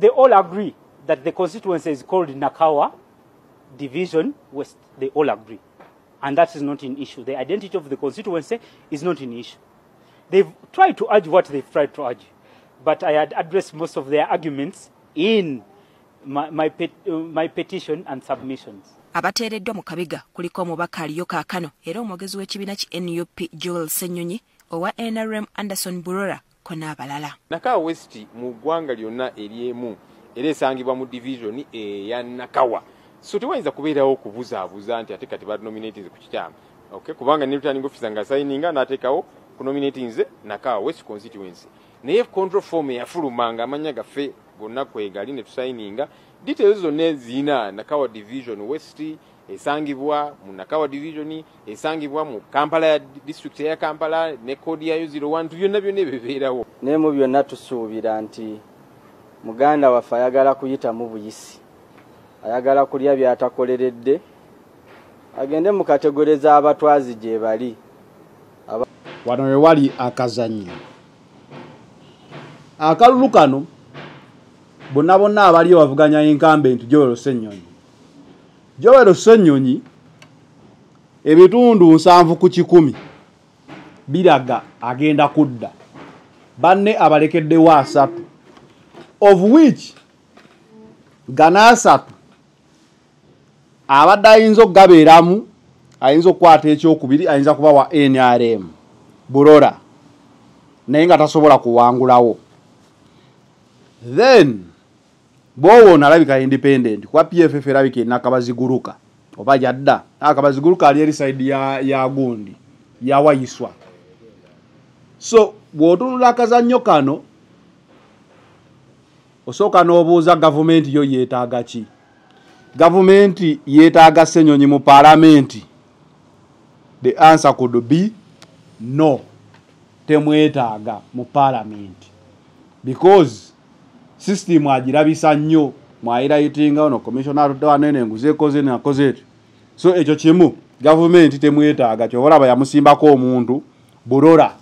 They all agree that the constituency is called Nakawa Division West. They all agree. And that is not an issue. The identity of the constituency is not an issue. They've tried to argue what they've tried to argue. But I had addressed most of their arguments in my petition and submissions. Abateereddwa mu kabiga kuliko omubaka aliyo kaakano era omwogezi w'ekibiina ki NUP Joel Ssenyonyi, owa NRM Anderson Burora ko n'abalala. Nakawa West mu ggwanga lyonna eryemu era esangibwa mu division eya Nakawa. So tewayinza kubeerawo okubuzaabuza nti ate kati banominatinze ku kikyamu. Okay, kubanga ne returning officer nga signinga n'ateekawo ku nominatinze Nakawa West constituency. Naye control form eyafulumanga amannya gaffe gonna kwegali ne tusayininga details zonna zirina Nakawa Division West esangibwa mu Nakawa Division, esangibwa mu Kampala ya district ya Kampala ne code yayo 01, byonna byonna ebibeerawo. Naye mu byonna tusuubira nti muganda waffe ayagala kuyita mu buyisi, ayagala kulya by'atakoleredde, agende mu kategore z'abatwazi gye bali. Wano we wali akazannyo akalulu kano, bonna bonna abaliyo bavuganya incumbent Joel Ssenyonyi. Joel Ssenyonyi ebitundu 7 ku 100 biraga agenda kudda, banne abalekeddewo 3, of which gana 3 abadde ayinza okugabeeramu, ayinza okukwata ekyokubiri, ayinza kuba wa NRM Burora, naye nga tasobola kuwangulawo. Then bw'owona alabika independent kuba PFF erabika erina akabaziguruka oba yadda akabaziguruka ali eri side ya gundi ya Wayiswa. So bw'otunula akazannyo kano osooka n'obuuza gavumenti yo yeetaaga ki? Gavumenti yeetaaga Ssenyonyi mu paalamenti? The answer could be no, temwetaaga mu paalamenti because system agirabisa nnyo, mwayirayitinga ono commissioner atudde wano eno enguzi ekoze nakoze etyo. So ekyo kimu gavumenti temwetaaga, kyova olaba yamusimbako omuntu Burora.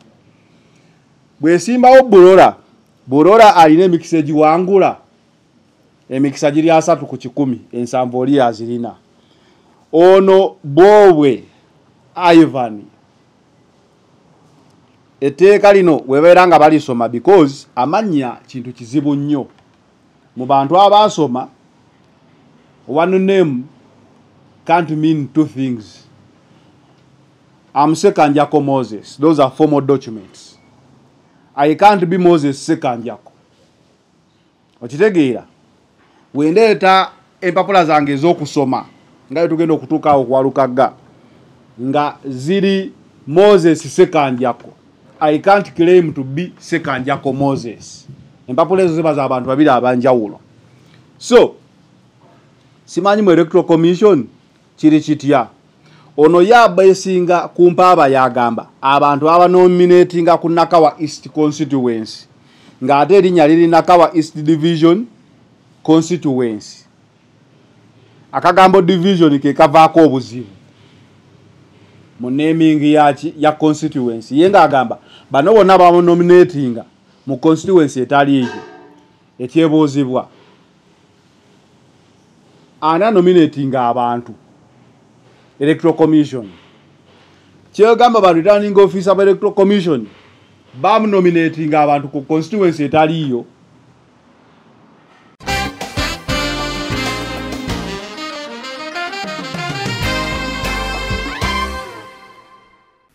Bw'esimbawo Burora, Burora alina emikisa egiwangula, emikisa giri 3 ku 100, 70 oli yazirina. Ono Bobwe Ivan, etteeka lino webeera nga balisoma because amannya kintu kizibu nnyo mu bantu abaasoma. One name can't mean two things. I'm Sekanjako Moses. Those are formal documents. I can't be Moses Sekanjako. Okitegeera? Wendeeta empapula zange ez'okusoma nga bwe tugenda okutuuka awo kwa Lukagga nga ziri Moses Sekanjako, I can't claim to be Sekanjako Moses. Empapula ezo ziba z'abantu babiri abanjawulo. So simanyi mu Electoral Commission kiri kitya. Ono yabeesinga ku mpaaba yagamba abantu abanominatinga ku Nakawa East constituency ng'ate erinnya liri Nakawa East Division constituency. Akagambo division ke kavaako obuzibu mu naming ya constituency. Ye ng'agamba bano bonna bamunominatinga mu constituency etali eyo. Ekyebuuzibwa, ani anominatinga abantu? Electoral Commission. Kyegamba ba returning officer ba Electoral Commission bamunominatinga abantu ku constituency etaliyo.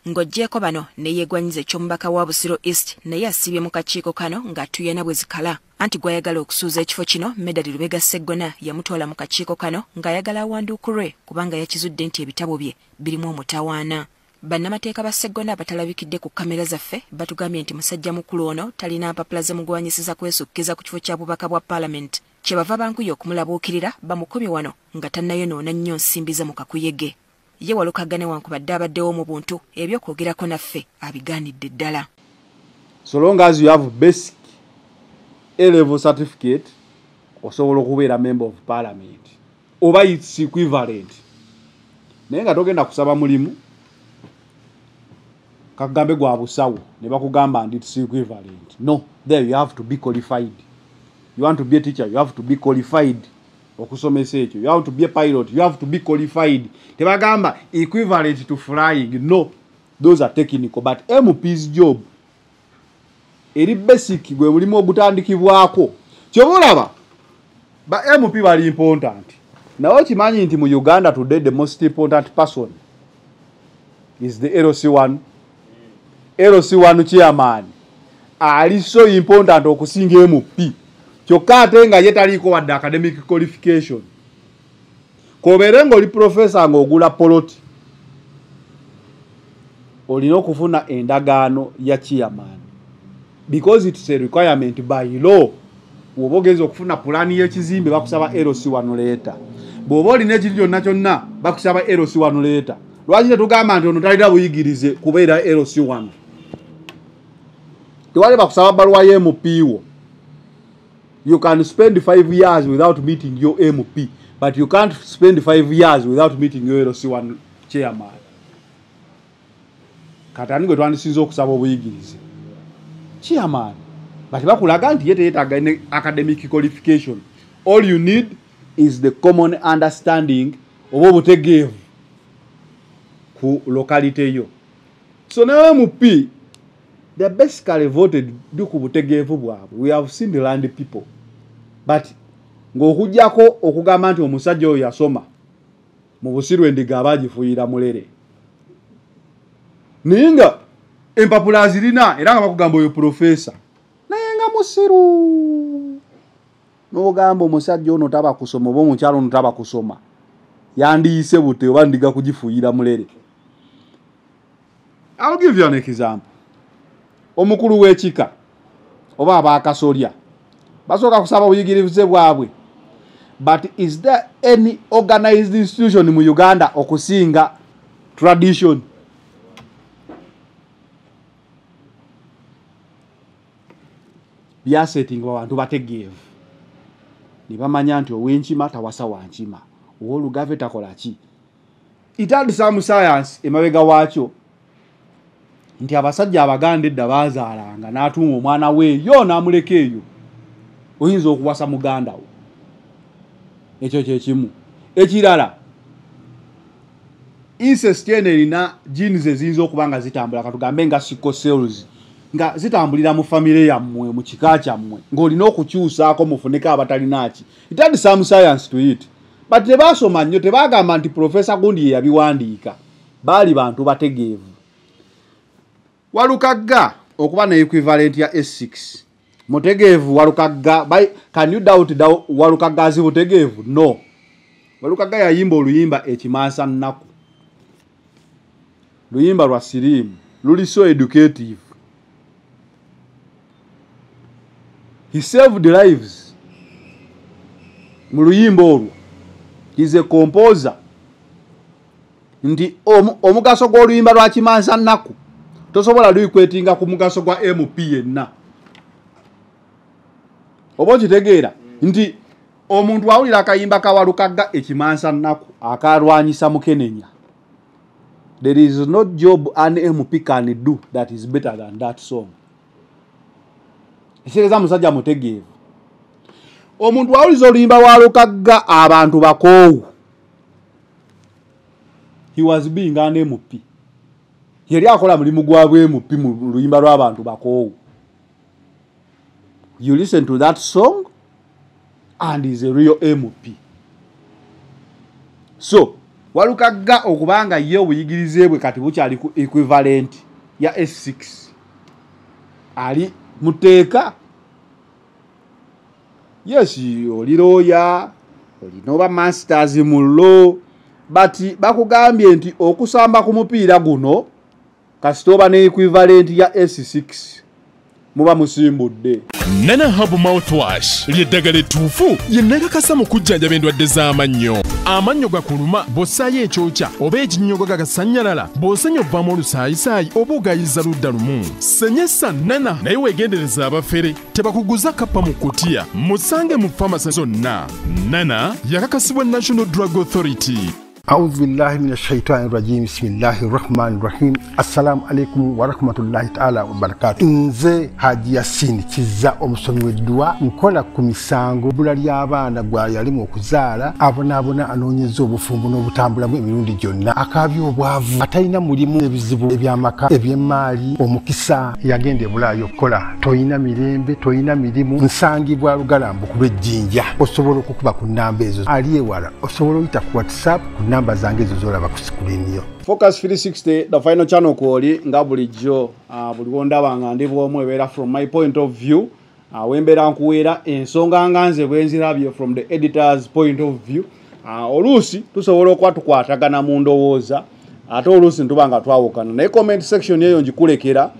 Ng'oggyeeko bano ne yeegwanyiza eky'omubaka wa Busiro East naye asibye mu kakiiko kano ng'atuyana bwe zikala. Anti gw'ayagala okusuuza ekifo kino Medard Lubega Sseggona yamutwala mu kakiiko kano ng'ayagala awanduukulwe kubanga yakizudde nti ebitabo bye birimu omutawaana. Bannamateeka ba Sseggona abatalabikidde ku kamera zaffe batugambye nti musajja mukulu ono talina mpapula zimugwanyisiza kwesukkiza ku kifo kya bubaka bwa paalamenti. Kye bava banguye okumulabuukirira bamukomye wano nga tannayonoona nnyo nsimbi ze mu kakuyege. Ye Walukagga newankubadde abaddewo mu buntu ebyokwogerako naffe abigaanidde ddala. So long as you have basic A-level certificate, osobola okubeera member of parliament oba its equivalent. Naye nga togenda kusaba mulimu kagambe gwa busawo ne bakugamba nti its equivalent. No, there you have to be qualified. You want to be a teacher, you have to be qualified okusomesa ekyo. You have to be a pilot, you have to be qualified. Tebagamba equivalent to flying, no, those are technical. But MP's job eri basic, gwe mulimu ogutandikibwako. Kyova olaba ba MP bali important, naye okimanyi nti mu Uganda today the most important person is the LC1. LC1 chairman ali so important okusinga MP, kyokka ate nga ye taliiko wadde academic qualification. Kobeere ng'oli professor ng'ogula poloti, olina okufuna endagaano ya chairman because it's a requirement by law. Bw'oba ogenza okufuna pulaani y'ekizimbe, bakusaba LC1 letter. Bw'oba olina ekintu kyonna kyonna, bakusaba LC1 letter. Lwaki tetugamba nti ono talina buyigirize kubeera LC1? Tewali bakusaba bbaluwa y'MP wo. You can spend 5 years without meeting your MP, but you can't spend 5 years without meeting your LC1 chairman. Kati ani gwe twandisinze okusaba obuyigirize? Chairman. But bakulaga nti ye teyeetaaga ne academic qualification. All you need is the common understanding oba obutegeevu ku locality yo. So ne MP, they basically voted due ku butegeevu bwabwe. We have seen the land people, but ng'okuggyako okugamba nti omusajja oyo yasoma, mu busiru endiga aba agifuuyira mulere, naye nga empapula azirina era nga bakugamba oyo professor, naye nga musiru. N'ogamba omusajja ono taba kusoma oba omukyalo ono taba kusoma, yandiyise bute oba ndiga kugifuuyira mulere. I'll give you an example. Omukulu w'ekika oba abakasolya basooka kusaba buyigirize bwabwe, but is there any organized institution mu Uganda okusinga tradition? Byasettingwa abantu bategeevu ne bamanya nti ow'enkima tawasa wankima, ow'olugave takola ki. It had some science emabega waakyo nti abasajja Abaganda edda baazaalanga n'atuuma omwana we eyo n'amuleka eyo, oyinza okuwasa muganda wo. Ekyo kyekimu. Ekirala, incest eno erina genes eziyinza okuba nga zitambula, katugambe nga sickle cells, nga zitambulira mu famire yammwe, mu kika kyammwe, ng'olina okukyusaako mufuneko abatalinaki. It had some science to it, but tebaasoma nnyo. Tebagamba nti professor gundi ye yabiwandiika, baali bantu bategeevu. Walukagga okuba ne equivalent ya S6, mutegeevu Walukagga. Can you doubt Walukagga azi butegeevu? No. Walukagga yayimba oluyimba Ekimansa Nnaku, luyimba lwa siriimu, luli so educative. He saved lives mu luyimba olwo. He's a composer. Nti omugaso gw'oluyimba lwa Kimansa Nnaku tosobola luyikwetinga ku mugaso gwa MP yenna. Oba okitegeera nti omuntu awulira akayimba ka Walukagga Ekimansa Nnaku akalwanyisa mukenenya, there is no job an MP can do that is better than that song. Ekitegeeza musajja mutegeevu. Omuntu awuliza oluyimba lwa Lukagga Abantu Bakoowu, he was being an MP. Yali akola mulimu gwa bwe MP mu luyimba lw'Abantu Bakoowu. You listen to that song and is a real MP. So Walukagga okubanga ye obuyigirize bwe kati bukyali ku equivalent ya S6, ali muteeka. Yes, oli lawyer, olina oba masters mu law, but bakugambye nti okusamba ku mupiira guno kasita oba ne equivalent ya S6, muba musimbudde. Nana Herbal Mouthwash ly'eddagala ettuufu yenakakasa mu kujjanjaba endwadde z'amannyo. Amannyo gakuluma bw'ossaayo ekyokya oba ekinnyogo gagasannyalala, bw'osenya ovaamu olusaayisaayi oba ogayiza ludda lumu. Senyesa Nana, naye weegendereza abafere tebakuguza kappa mu kutiya. Musange mu famasi zonna. Nana yakakasibwa National Drug Authority. A'udhu billahi minash shaitani rajim. Bismillahir rahmanir rahim. Assalamu alaikum wa rahmatullahi ta'ala wa barakatuh. Nze Haji Yasin Kizza omusomi w'edduwa, nkola ku misango bbula ly'abaana gwa yalimu okuzaala, abonaabona anoonyeza obufumbo n'obutambulamu emirundi gyonna, akaabya obwavu, atalina mulimu, ebizibu eby'amaka, eby'emmaali, omukisa yagenda ebulaayo okukola, toyina mirembe, toyina mirimu. Nsangibwa Lugalambu ku lw'Ejjinja. Osobola okukuba ku nnamba ezo, ali ewala osobola oyita ku WhatsApp ku namba zange ezo z'olaba ku screen yo. Focus 360, the final channel kwoli nga bulijjo, buli wondaba nga ndi bwomu ebeera from my point of view, wembeera nkuweera ensonga nga nze bwe nzirabye from the editor's point of view. Oluusi tusobola okuba tukwatagana mu ndowooza, ate oluusi ntuba nga twawukana, naye comment section eyo ngikulekera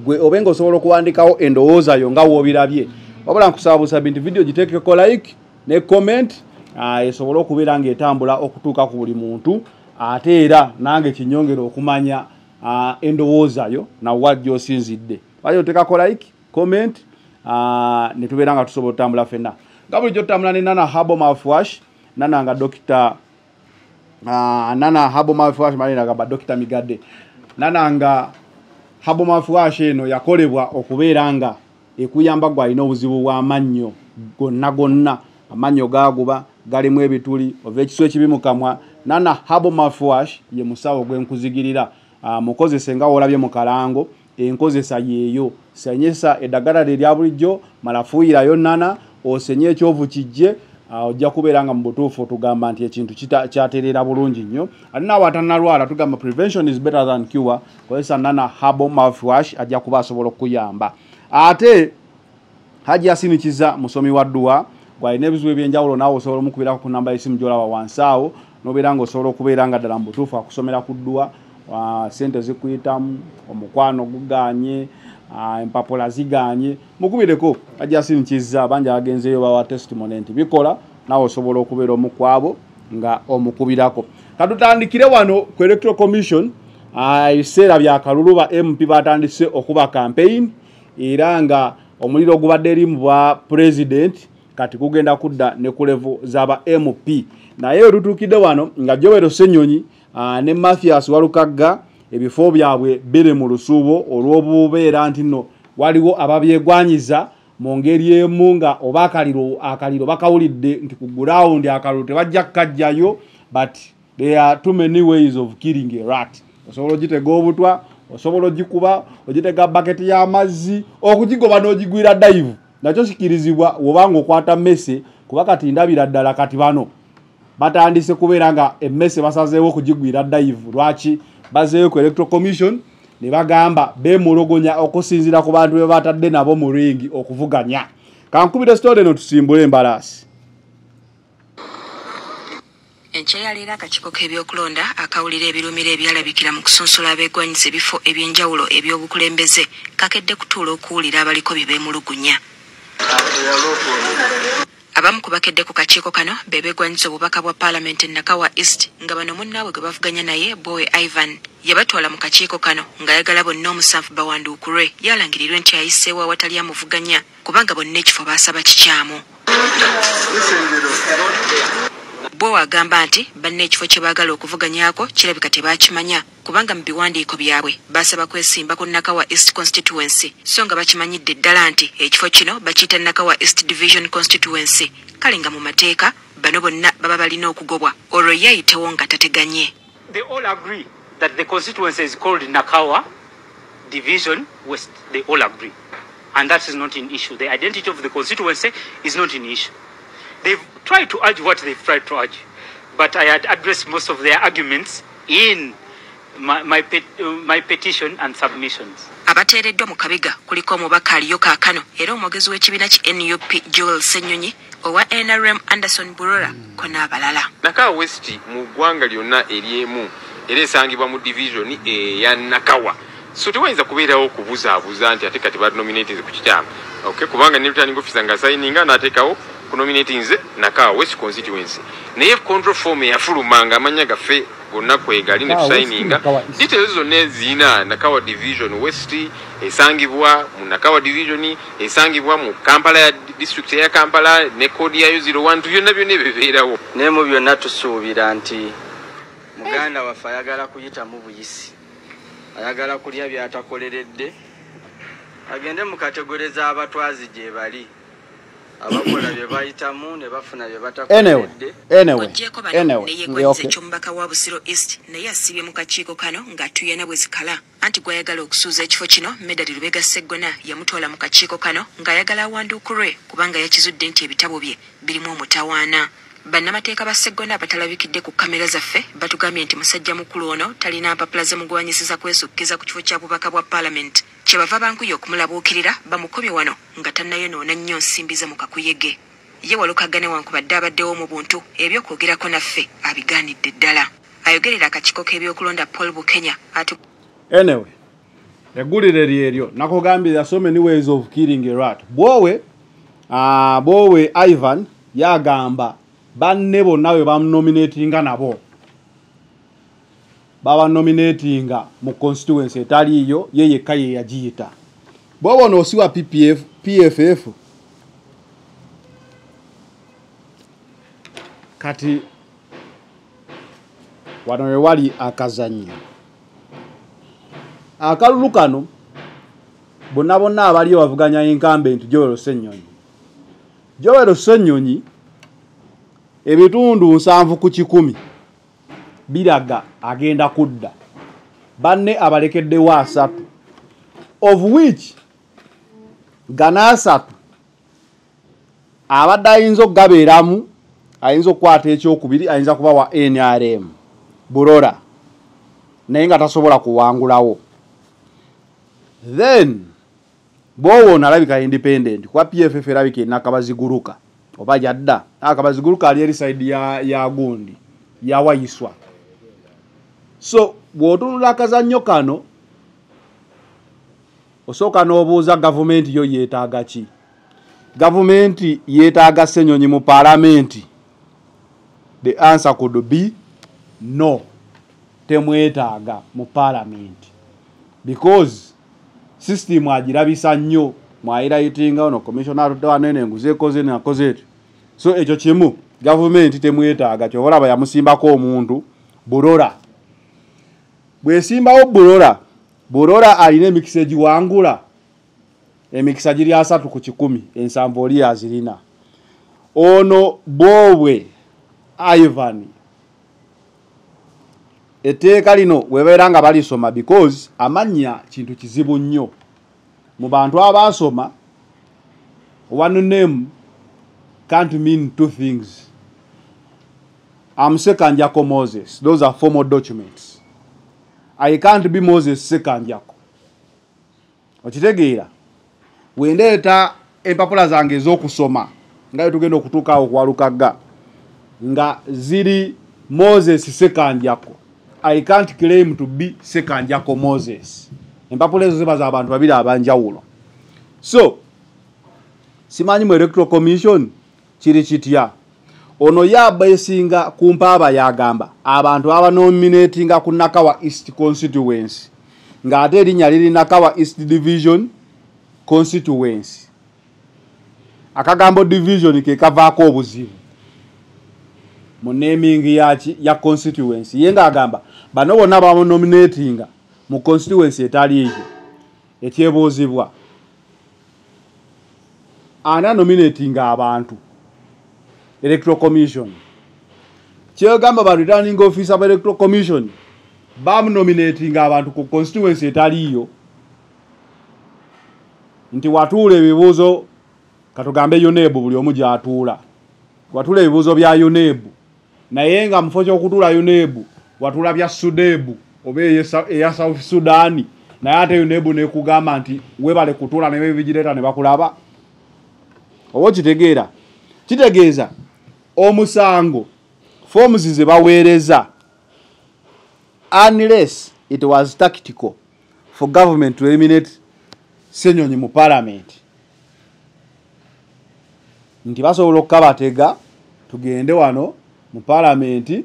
gwe obe nga osobola okuwandikawo endowooza yo nga w'obirabye. Wabula nkusaba busabi nti video giteekeko like ne comment, esobole okubeera ng'etambula okutuuka ku buli muntu, ate era nange kinyongera okumanya endowooza yo nawa gy'osinzidde. Lwaki oteekako like, comment, ne tubeera nga tusobola otambula ffenna. Nga bulijjo tutambula ne Nana Herbal Mouthwash, Nana nga Dokita Nana Herbal Mouthwash, malina gamba Dokita Migadde. Nana nga Herbal Mouthwash eno yakolebwa okubeera nga ekuyamba gwe alina obuzibu bw'amannyo gonna gonna, amannyo gaaguba, galimu ebituli, ova ekisu ekibi mu kamwa. Nana Herbal Mouthwash ye musawo gwe nkuzigirira. Mukozese nga w'olabye mu kalango, enkozesa yeeyo. Senyesa eddagala lye erya bulijjo, mala fuuyirayo Nana, osenye ekyovu kijje, ojja kubeera nga mu butuufu tugamba nti ekintu kyatereera bulungi nnyo. Ate naawe atannalwala tugamba prevention is better than cure. Kozesa Nana Herbal Mouthwash, ajja kuba asobola okukuyamba. Ate Haji Yasin Kizza musomi wa dduwa, gw'alina ebizibu ebyenjawulo, naawe osobola omukubirako ku namba y'essimu gy'olaba wansi awo, n'obeera ng'osobola okubeera nga ddala mu butuufu akusomera ku dduwa. Sente zikuyitamu, omukwano guganye, empapula ziganye, mukubireko Haji Yasin Kizza. Bangi abagenzeeyo bawa testimony nti bikola, naawe osobola okubeera omu ku abo nga omukubirako. Katutandikire wano ku Electoral Commission. Ebiseera bya kalulu, ba MP batandise okuba campaign, era nga omuliro ogubadde eri mu bwa president kati gugenda kudda ne ku level z'aba MP. Naye olutuukidde wano nga Joel Ssenyonyi ne Mathias Walukagga ebifo byabwe biri mu lusuubo olw'obubeera nti nno waliwo ababyegwanyiza mu ngeri emu nga oba akaliro bakawulidde nti ku ground akaliro tebajja kukajjayo. But there are too many ways of killing a rat. Osobola ogitega obutwa, osobola ogikuba, ogitega baketi y'amazzi, okugigoba n'ogigwira dive nakyo kikirizibwa wobanga okwata mmese. Kuba kati ndabira ddala kati bano batandise kubeera nga emmese basazeewo okugigwira dive. Lwaki bazeeyo ku Electoral Commission ne bagamba beemulugunya okusinziira ku bantu be batadde nabo mu ringi okuvuganya? Kankubire story eno tusimbule embalaasi. Enkya ya leero akakiiko k'ebyokulonda akawulira ebirumira ebyalabikira mu kusunsula abeegwanyiza ebifo ebyenjawulo eby'obukulembeze kakedde kutuula okuwulira abaliko bye beemulugunya. Abamu ku bakedde ku kakiiko kano be beegwanyiza obubaka bwa paalamenti Nakawa East, nga bano munnaabwe gwe bavuganya naye Bowe Ivan yabatwala mu kakiiko kano ng'ayagala bonna omusanvu bawanduukulwe, yalangirirwe nti ayiseewo awatali amuvuganya, kubanga bonna ekifo baasaba kikyamu. Bwowe agamba nti banna ekifo kye baagala okuvuganyaako kirabika tebakimanya, kubanga mu biwandiiko byabwe baasaba kwesimba ku Nakawa East constituency, so nga bakimanyidde ddala nti ekifo kino bakiyita Nakawa East Division constituency. Kale nga mu mateeka bano bonna baba balina okugobwa, olwo ye ayitewo nga tateganye. They all agree that the constituency is called Nakawa Division West. They all agree. And that is not an issue. The identity of the constituency is not an issue. They've tried to argue what they've tried to argue. But I had addressed most of their arguments in my petition and submissions. Abateereddwa mu kabiga kuliko omubaka aliyo kaakano era omwogezi w'ekibiina ki NUP Joel Ssenyonyi, owa NRM Anderson Burora ko n'abalala. Nakawa West mu ggwanga lyonna eryemu era esangibwa mu division eya Nakawa, so tewayinza kubeerawo okubuzaabuza nti ate kati banominatinze ku kikyamu, okay? Kubanga ne returning officer nga sayininga n'ateekawo ku nominatinze Nakawa West constituency, naye control form eyafuluma nga amannya gaffe Gonna kwegali ne tusayininga details zonna ezirina Nakawa Division West esangibwa mu Nakawa Division, esangibwa mu Kampala ya district ya Kampala ne code yayo 01, byonna byonna ebibeerawo. Naye mu byonna tusuubira nti muganda waffe ayagala kuyitamu buyisi, ayagala kulya byatakoleredde, agende mu category z'abatwazi gye bali abakola bye bayitamu ne bafuna bye batakoleredde. Oggyeko bano neyegwanyiza eky'omubaka wa Busiro East naye asibye mu kakiiko kano ng'atuyana bwe zikala, anti gw'ayagala okusuuza ekifo kino Medard Lubega Sseggona yamutwala mu kakiiko kano ng'ayagala awanduukulwe kubanga yakizudde nti ebitabo bye birimu omutawaana. Bannamateeka ba Sseggona abatalabikidde ku kamera zaffe batugambye nti musajja mukulu ono talina mpapula zemugwanyisiza kwesukkiza ku kifo kya bubaka bwa paalamenti, kyebava banguye okumulabuukirira bamukomye wano nga tannayonoona nnyo nsimbi ze mu kakuyege. Ye Walukagga newankubadde abaddewo mu buntu ebyokwogerako naffe abigaanidde ddala. Ayogerera akakiiko k'ebyokulonda Paul Bukenya ati anyway, eggulire lyeryo nakugambye there are so many ways of killing a rat. Bwowe Ivan yagamba banne bonna bwe bamunominatinga nabo babanominatinga mu constituency etaliiyo, ye yekka ye yagiyita. Bw'oba ono osiwa PPF, PFF kati wano we wali akazannyo akalulu kano bonna bonna abaliyo bavuganya incumbent Joel Ssenyonyi. Joel Ssenyonyi ebitundu 70% biraga agenda kudda, banne abalekeddewo 3, of which gana 3 abadde ayinza okugabeeramu, ayinza okukwata ekyokubiri, ayinza kuba wa NRM Burora, naye nga tasobola kuwangulawo. Then bw'owoona alabika independent kuba PFF erabika erina akabaziguruka oba yadda akabaziguruka ali eri side ya gundi ya Wayiswa. So bw'otunula akazannyo kano osooka n'obuuza gavumenti yo yeetaaga ki. Gavumenti yeetaaga Ssenyonyi mu paalamenti? The answer could be no, temwetaaga mu paalamenti because system agirabisa nnyo, mwayirayitinga ono commissioner atudde wano eno enguzi ekoze nakoze eti. So ekyo kimu gavumenti temwetaaga, kyova olaba yamusimbako omuntu Burora. Bwesimbawo Burora, Burora alina emikisa egiwangula, emikisa giri 3 ku 100, 70 oli azirina. Ono Bwowe Ivan etteeka lino webeera nga balisoma because amannya kintu kizibu nnyo mu bantu abaasoma. One name can't mean two things. I'm Sekanjako Moses. Those are formal documents. I can't be Moses Sekanjako. Okitegeera? Wendeeta empapula zange ez'okusoma nga bwe tugenda okutuuka awo ku Walukagga nga ziri Moses Sekanjako, I can't claim to be Sekanjako Moses. Empapula ezo ziba z'abantu babiri abanjawulo. So simanyi mu Electoral Commission kiri kitya. Ono yabeesinga ku mpaaba, yagamba abantu abanominatinga ku Nakawa East constituency ng'ate erinnya liri Nakawa East Division constituency. Akagambo division ke kavaako obuzibu mu naming yaki ya constituency. Ye ng'agamba bano bonna bamunominatinga mu constituency etali eyo. Ekyebuuzibwa, ani anominatinga abantu? Electoral Commission. Kyegamba ba returning officer ba Electoral Commission bamunominatinga abantu ku constituency etaliiyo, nti watuula ebibuuzo, katugambe UNEB, buli omu gy'atuula watuula ebibuuzo bya UNEB, naye nga mufo ky'okutuula UNEB watuula bya SUDEB oba eya South Sudan, naye ate UNEB nekugamba nti webale kutuula ne bebigireeta ne bakulaba. Oba okitegeera? Kitegeeza omusango forms ze baweereza, unless it was tactical for government to eliminate Ssenyonyi mu parliament, nti basobola okukabatega tugende wano mu parliament.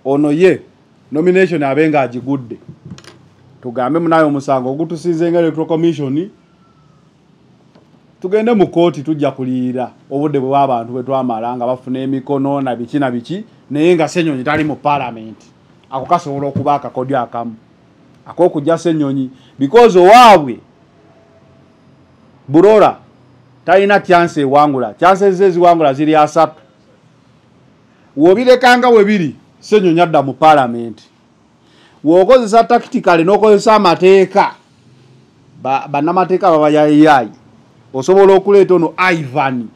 Ono ye nomination abenga agigudde, tugambe munayo omusango ogutusinze nga Electoral Commission, tugende mu kooti, tujja kuliyira obudde bwe bw'abantu bwe twamala nga bafuna emikono na biki na biki, naye nga Ssenyonyi tali mu parliament. Ako kasobola okuba akakodyo akamu ak'okujja Ssenyonyi, because owaabwe Burora talina chance ewangula. Chances ze eziwangula ziri 3. W'obirekanga we biri, Ssenyonyi adda mu parliament. W'okozesa tactically n'okozesa amateeka, bannamateeka babayayiyayi, osobola okuleeta ono Ivan.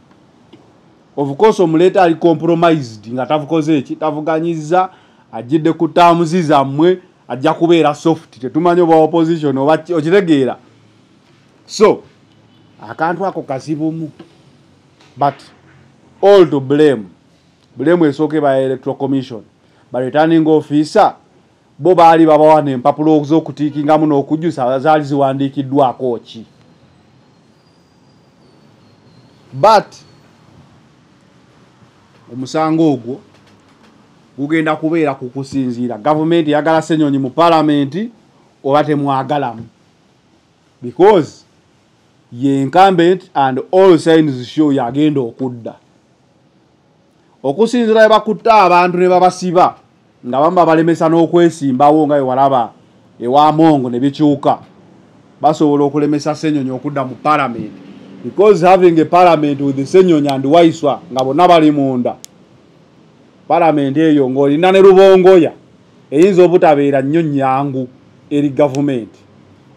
Of course omuleeta ali compromised, nga tavukoze eki, tavuganyizza, ajjidde ku terms zammwe, ajja kubeera soft, tetumanyi oba opposition oba okitegeera. So akantu ako kazibumu, but all to blame, blame esooka eba Electoral Commission. Ba returning officer bo baali babawa n'empapula z'okutiikingamu n'okujjusa, zaali ziwandiikiddwako ki? But omusango ogwo gugenda kubeera ku kusinziira gavumenti eyagala Ssenyonyi mu palamenti oba temwagalamu, because ye incumbent and all signs show yagenda okudda. Okusinziira bwe bakutta abantu ne babasiba nga bamu babalemesa n'okwesimbawo, nga bwe walaba ewa Mongo ne bikyuka, basobola okulemesa Ssenyonyi okudda mu parliament, because having a parliament with Ssenyonyi and Waiswa nga bonna bali munda parliament eyo, ng'olina ne Rubongoya, eyinza obutabeera nnyo nnyangu eri gavumenti.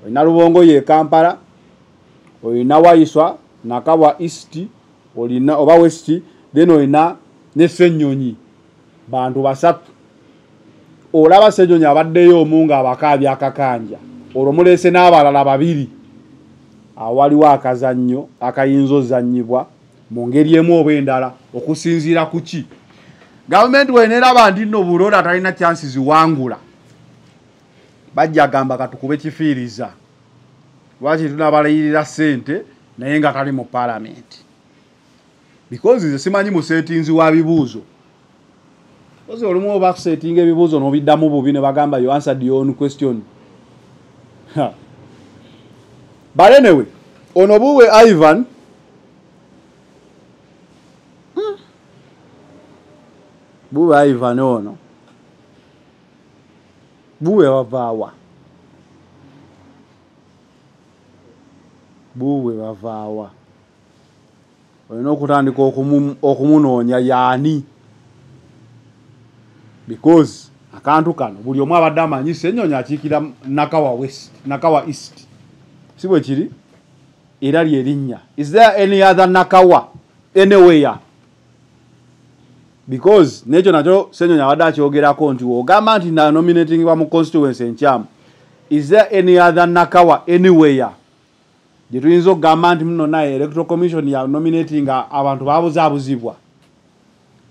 Olina Rubongoya e Kampala, olina Waiswa Nakawa East, olina oba West, then olina ne Ssenyonyi, bantu basatu. Olaba Ssenyonyi abaddeyo omu ng'abakaabya akakanja, olwo muleese n'abalala babiri. Awaliwo akazannyo akayinza ozannyibwa mu ngeri emu oba endala okusinziira ku ki gavumenti weneeraba nti nno Burora talina chances ziwangula, bajja gamba katukube kifiiriza, lwaki tunabalayirira ssente naye nga tali mu parliament? Because nze simanyi musetinzi wa bibuuzo. Ozi olumu oba kusetinga ebibuuzo n'obiddamu bubi ne bagamba you answered your own question. But anyway, ono Buwe Ivan, Buwe Ivan ono Buwe wavaawa, Buwe wavaawa, olina okutandika okumunoonya yaani, because akantu kano buli omu abadde amanyi Ssenyonyi akiikira Nakawa West, Nakawa East, si bwe kiri? Era lyerinnya. Is there any other Nakawa anywhere? Because nekyo nakyo Ssenyonyi abadde akyogerako nti ogamba nti na nominatingibwa mu constituency enkyamu, is there any other Nakawa anywhere gye tuyinza okugamba nti muno naye Electoral Commission ya nominating abantu babuzaabuzibwa?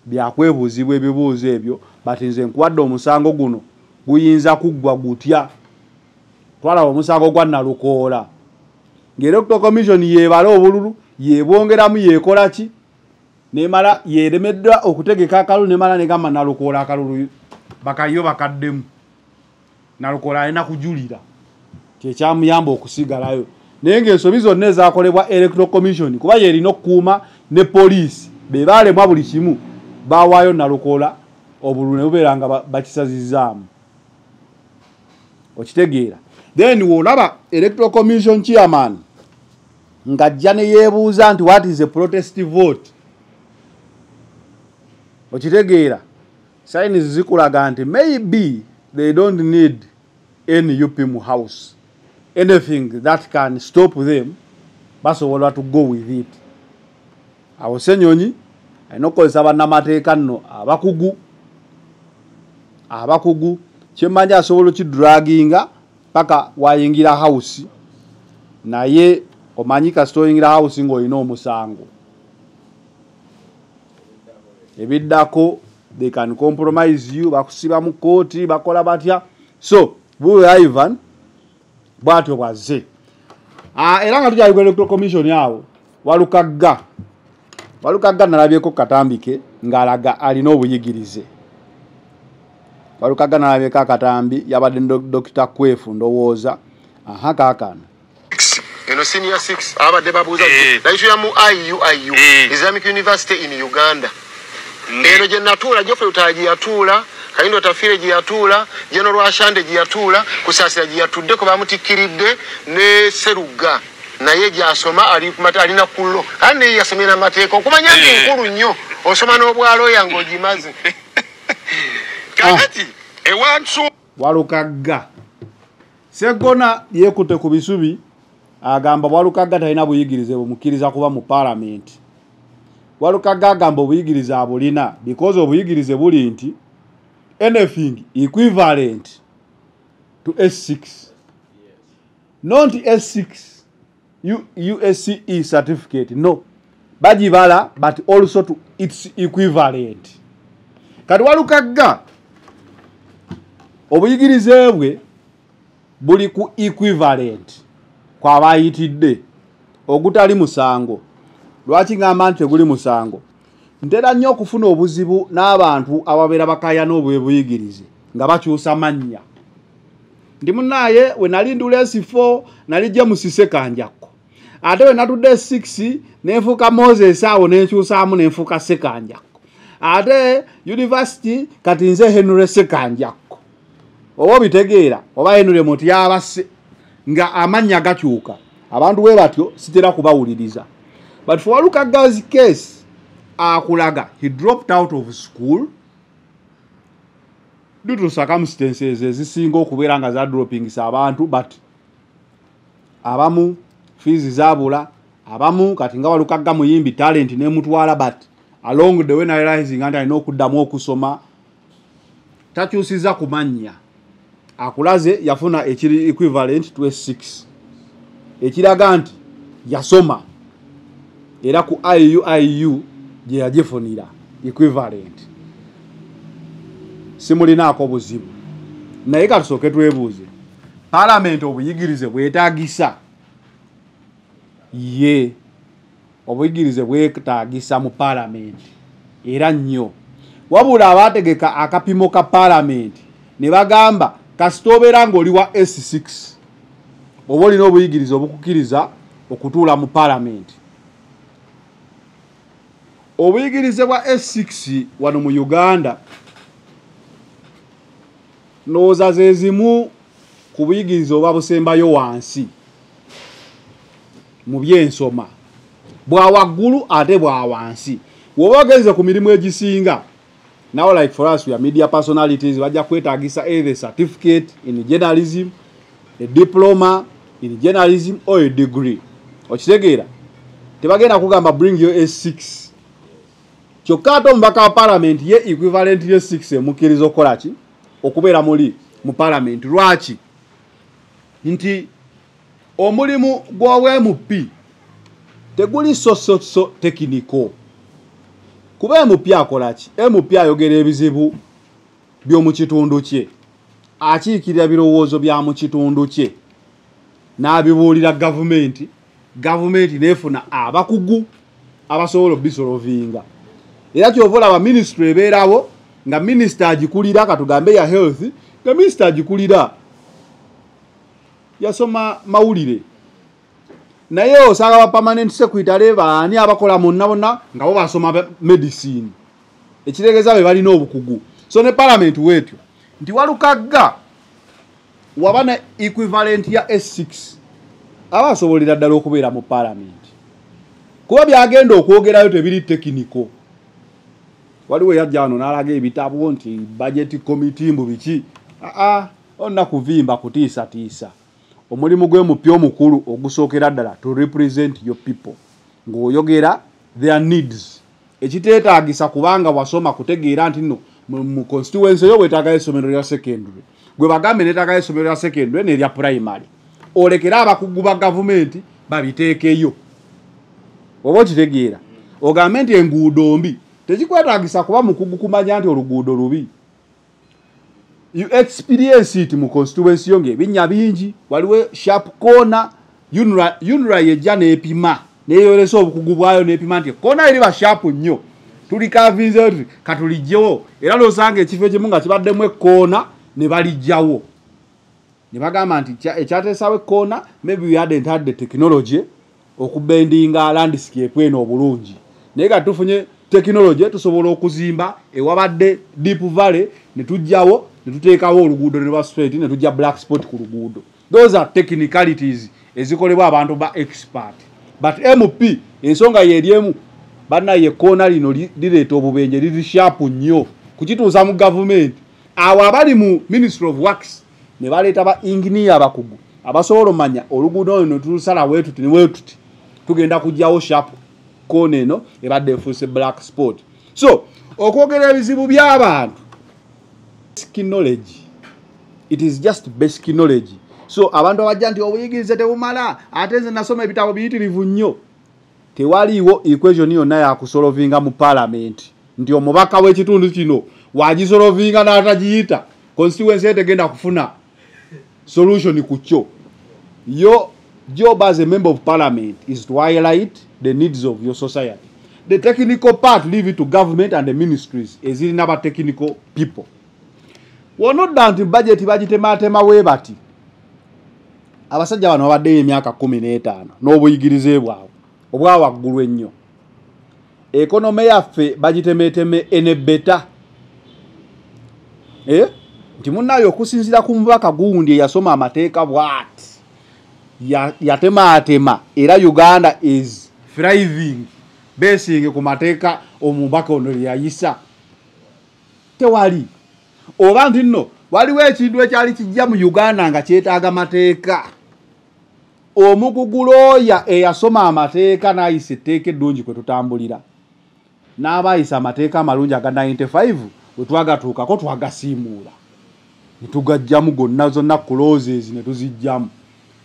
Byakwebuuzibwa ebibuuzo ebyo, but nze nkuwadde omusango guno guyinza kuggwa gutya? Twalaba omusango gwa Nalukoola ng'Electoral Commission yeebala obululu, yeebwongeramu, yeekola ki, nemala yeeremeddwa okutegeka akalulu, nemala negamba Nalukoola akalulu bakayo bakaddemu. Nalukoola alina kujulira, kyekyamuyamba okusigalayo. Naye ng'ensobi zonna ezaakolebwa Electoral Commission, kuba yeerina okukuuma ne poliisi, be baalemwa buli kimu, baawaayo Nalukoola obululu ne bubeera nga bakisazizzaamu. Okitegeera? Then w'olaba Electoral Commission chairman ng'ajja ne yeebuuza nti what is a protest vote, okitegeera signs zikulaga nti maybe they don't need NUP mu house, anything that can stop them basobola to go with it. Awo Ssenyonyi alina okukozesa bannamateeka nno abakugu, kyemmanyi asobola okidraginga paka wayingira house, naye omanyi kasita oyingira house ng'olina omusango, ebiddako they can compromise you, bakusiba mu kooti, bakola batya. So Buwe Ivan bw'atyo bw'azze. Era nga tukyali ku Electoral Commission awo, Walukagga nalabyeko katambike ng'alaga alina obuyigirize. Walukagga nalabyeko akatambi, yabadde Dr. Kwefu ndowooza. Aha, kaakano. Eno senior 6 abadde babuuza nayitulira mu IUIU, Islamic University in Uganda. Eno gye natuula, Geoffrey Lutaaya gye yatuula, Kayindo Otafiire gye yatuula, General Rwashande gye yatuula, Kusaasira gye yatuddeko bamutikkiridde, ne Serugga naye gy'asoma ali alina kullo, kandi naye yasomera amateeka. Okumanya nti nkulu nnyo, osoma n'obwalooya ng'ogimaze. Kakati ewantu Walukagga Sseggona yeekutte ku bisubi, agamba Walukagga talina buyigirize bumukkiriza kuba mu paalamenti. Walukagga agamba obuyigirize abulina, because obuyigirize buli nti anything equivalent to S6, not S6 USCE certificate, no, bagibala, but also to its equivalent. Kati Walukagga obuyigirize bwe buli ku equivalent kwabayitidde, ogutali musango. Lwaki ngamba nti teguli musango? Ntera nnyo okufuna obuzibu n'abantu ababeera bakayana obwebuyigirize nga bakyusa mannya. Ndi munaaye we nali ndula S4 nali James Ssekanjakko, ate we natudde S6 nenfuuka Moses, awo nenkyusaamu nenfuuka Ssekanjakko, ate university kati nze Henry Ssekanjakko. Oba obitegeera, oba Henry Mutyabase, nga amannya gakyuka. Abantu bwe batyo sitera kubawuliriza. But for Walukagga's case, akulaga he dropped out of school due to circumstances ezisinga okubeera nga za droppings abantu, but abamu fees zabula, abamu kati nga Walukagga muyimbi, talent nemutwala, but along the way realizing nti alina okuddamu okusoma, takyusiza ku mannya. Akulaze yafuna ekiri equivalent to S6, ekiraga nti yasoma era ku IUIU gye yagifunira equivalent. Simulinaako buzibu, naye katusooke twebuuze, paalamenti obuyigirize bwetaagisa? Ye obuyigirize bwetaagisa mu paalamenti era nnyo. Wabula abaategeka akapimo ka paalamenti ne bagamba kasita obeera ng'oli wa S6 oba olina obuyigirize obukukkiriza okutuula mu paalamenti. Obuyigirize bwa S6 wano mu Uganda ndowooza ze zimu ku buyigirize oba busembayo wansi mu byensoma, bwa waggulu ate bwa wansi. Bw'oba ogenze ku mirimu egisinga, now like for us we are media personalities, bajja kwetaagisa either certificate in journalism, a diploma in journalism or a degree. Okitegeera? Tebagenda kugamba bring your S6. Kyokka ate omubaka wa paalamenti ye equivalent ye 6 emukkiriza okukola ki? Okubeera muli mu paalamenti. Lwaki? Nti omulimu gw'owa MP teguli so technical. Kuba MP akola ki? MP ayogera ebizibu by'omu kitundu kye, akiikirira birowoozo bya mu kitundu kye n'abibuulira gavumenti, gavumenti n'efuna abakugu abasobola obisolovinga. Era kyova olaba minisitule ebeerawo nga minisita agikulira, katugambe ya health, nga minisita agikulira yasoma mawulire, naye osanga ba permanent secretary baani abakola monna bonna nga bo basoma medicine, ekitegeeza be balina obukugu. So ne parliament weetyo nti Walukagga waba ne equivalent ya S6 aba asobolera ddala okubeera mu parliament, kuba byagenda okwogerayo tebiri technical. Waliwo yajja wano n'alaga ebitabo nti budget committee mbu biki, aa onna kuvimba kutiisatiisa. Omulimu gw'emupya omukulu ogusookera ddala to represent your people, ng'oyogera their needs, ekiteetaagisa kubanga wasoma kutegeera nti nno mu constituency yo weetaagayo essomero lya secondary, gwe bagambe neetaagayo essomero lya secondary n'erya primary, olekere abakugu ba gavumenti babiteekeyo. Oba okitegeera? Ogambe nti enguudo mbi, tekikwetaagisa kuba mukugu kumanya nti oluguudo lubi. You experience it mu constituency yo ng'ebinnya bingi, waliwo sharp corner, UNRA yejja n'epima, neeyolesa obukugu bwayo n'epima nti koona eriba sharp nnyo. Tulikavinze tuti katulijjewo, era n'osanga ekifo ekimu nga kibaddemu ekkoona ne balijjawo. Ne bagamba nti ekyateesawo ekkoona, maybe we hadn't had the technology okubendinga landscape eno obulungi. Naye nga tufunye technology tusobola okuzimba ewabadde deep valley ne tujjawo ne tuteekawo oluguudo ne lwa straight ne tujja black spot ku luguudo. Those are technicalities ezikolebwa abantu ba expert. But MP ensonga yeeri bannaye, ekkoona lino lireeta obubenje, liri sharp nnyo kukituusa mu gavumenti. Awo abali mu Ministry of Works ne baleeta ba engineer abakugu abasobola omanya oluguudo luno tulusala wetuti ne wetuti, tugenda kugyawo sharp koona eno ebadde efuuse black spot. So okwogera ebizibu by'abantu, basic knowledge, it is just basic knowledge. So abantu abajja nti obuyigirize tebumala, ate nze nasoma ebitabo biyitirivu nnyo, tewaliiwo equation yonna yakusolovinga mu parliament nti omubaka w'ekitundu kino wagisolovinga n'atagiyita, constituency etegenda kufuna solution ku kyo. Your job as a member of parliament is to highlight the needs of your society. The technical part, leave it to government and the ministries ezirina ba technical people. Wonodda nti budget bagitematema we bati, abasajja bano babaddeyo emyaka 15 n'obuyigirize bwabwe obwa waggulu ennyo, economy yaffe bagitemeteme enebeta nti munnayo okusinziira ku mubaka gundi eyasoma amateeka bw'ati yatemaatema, era Uganda is thriving besinge ku mateeka omubaka ono yayisa. Tewali oba nti nno waliwo ekintu ekyali kijja mu Uganda nga kyetaaga mateeka, omukugu looya eyasoma amateeka n'ayisa etteeka eddungi kwe tutambulira, n'abayisa amateeka amalungi aga 95 bwe twagatuukako twagasiimuula ne tugajjamu gonna, zonna clauses ne tuzijjamu,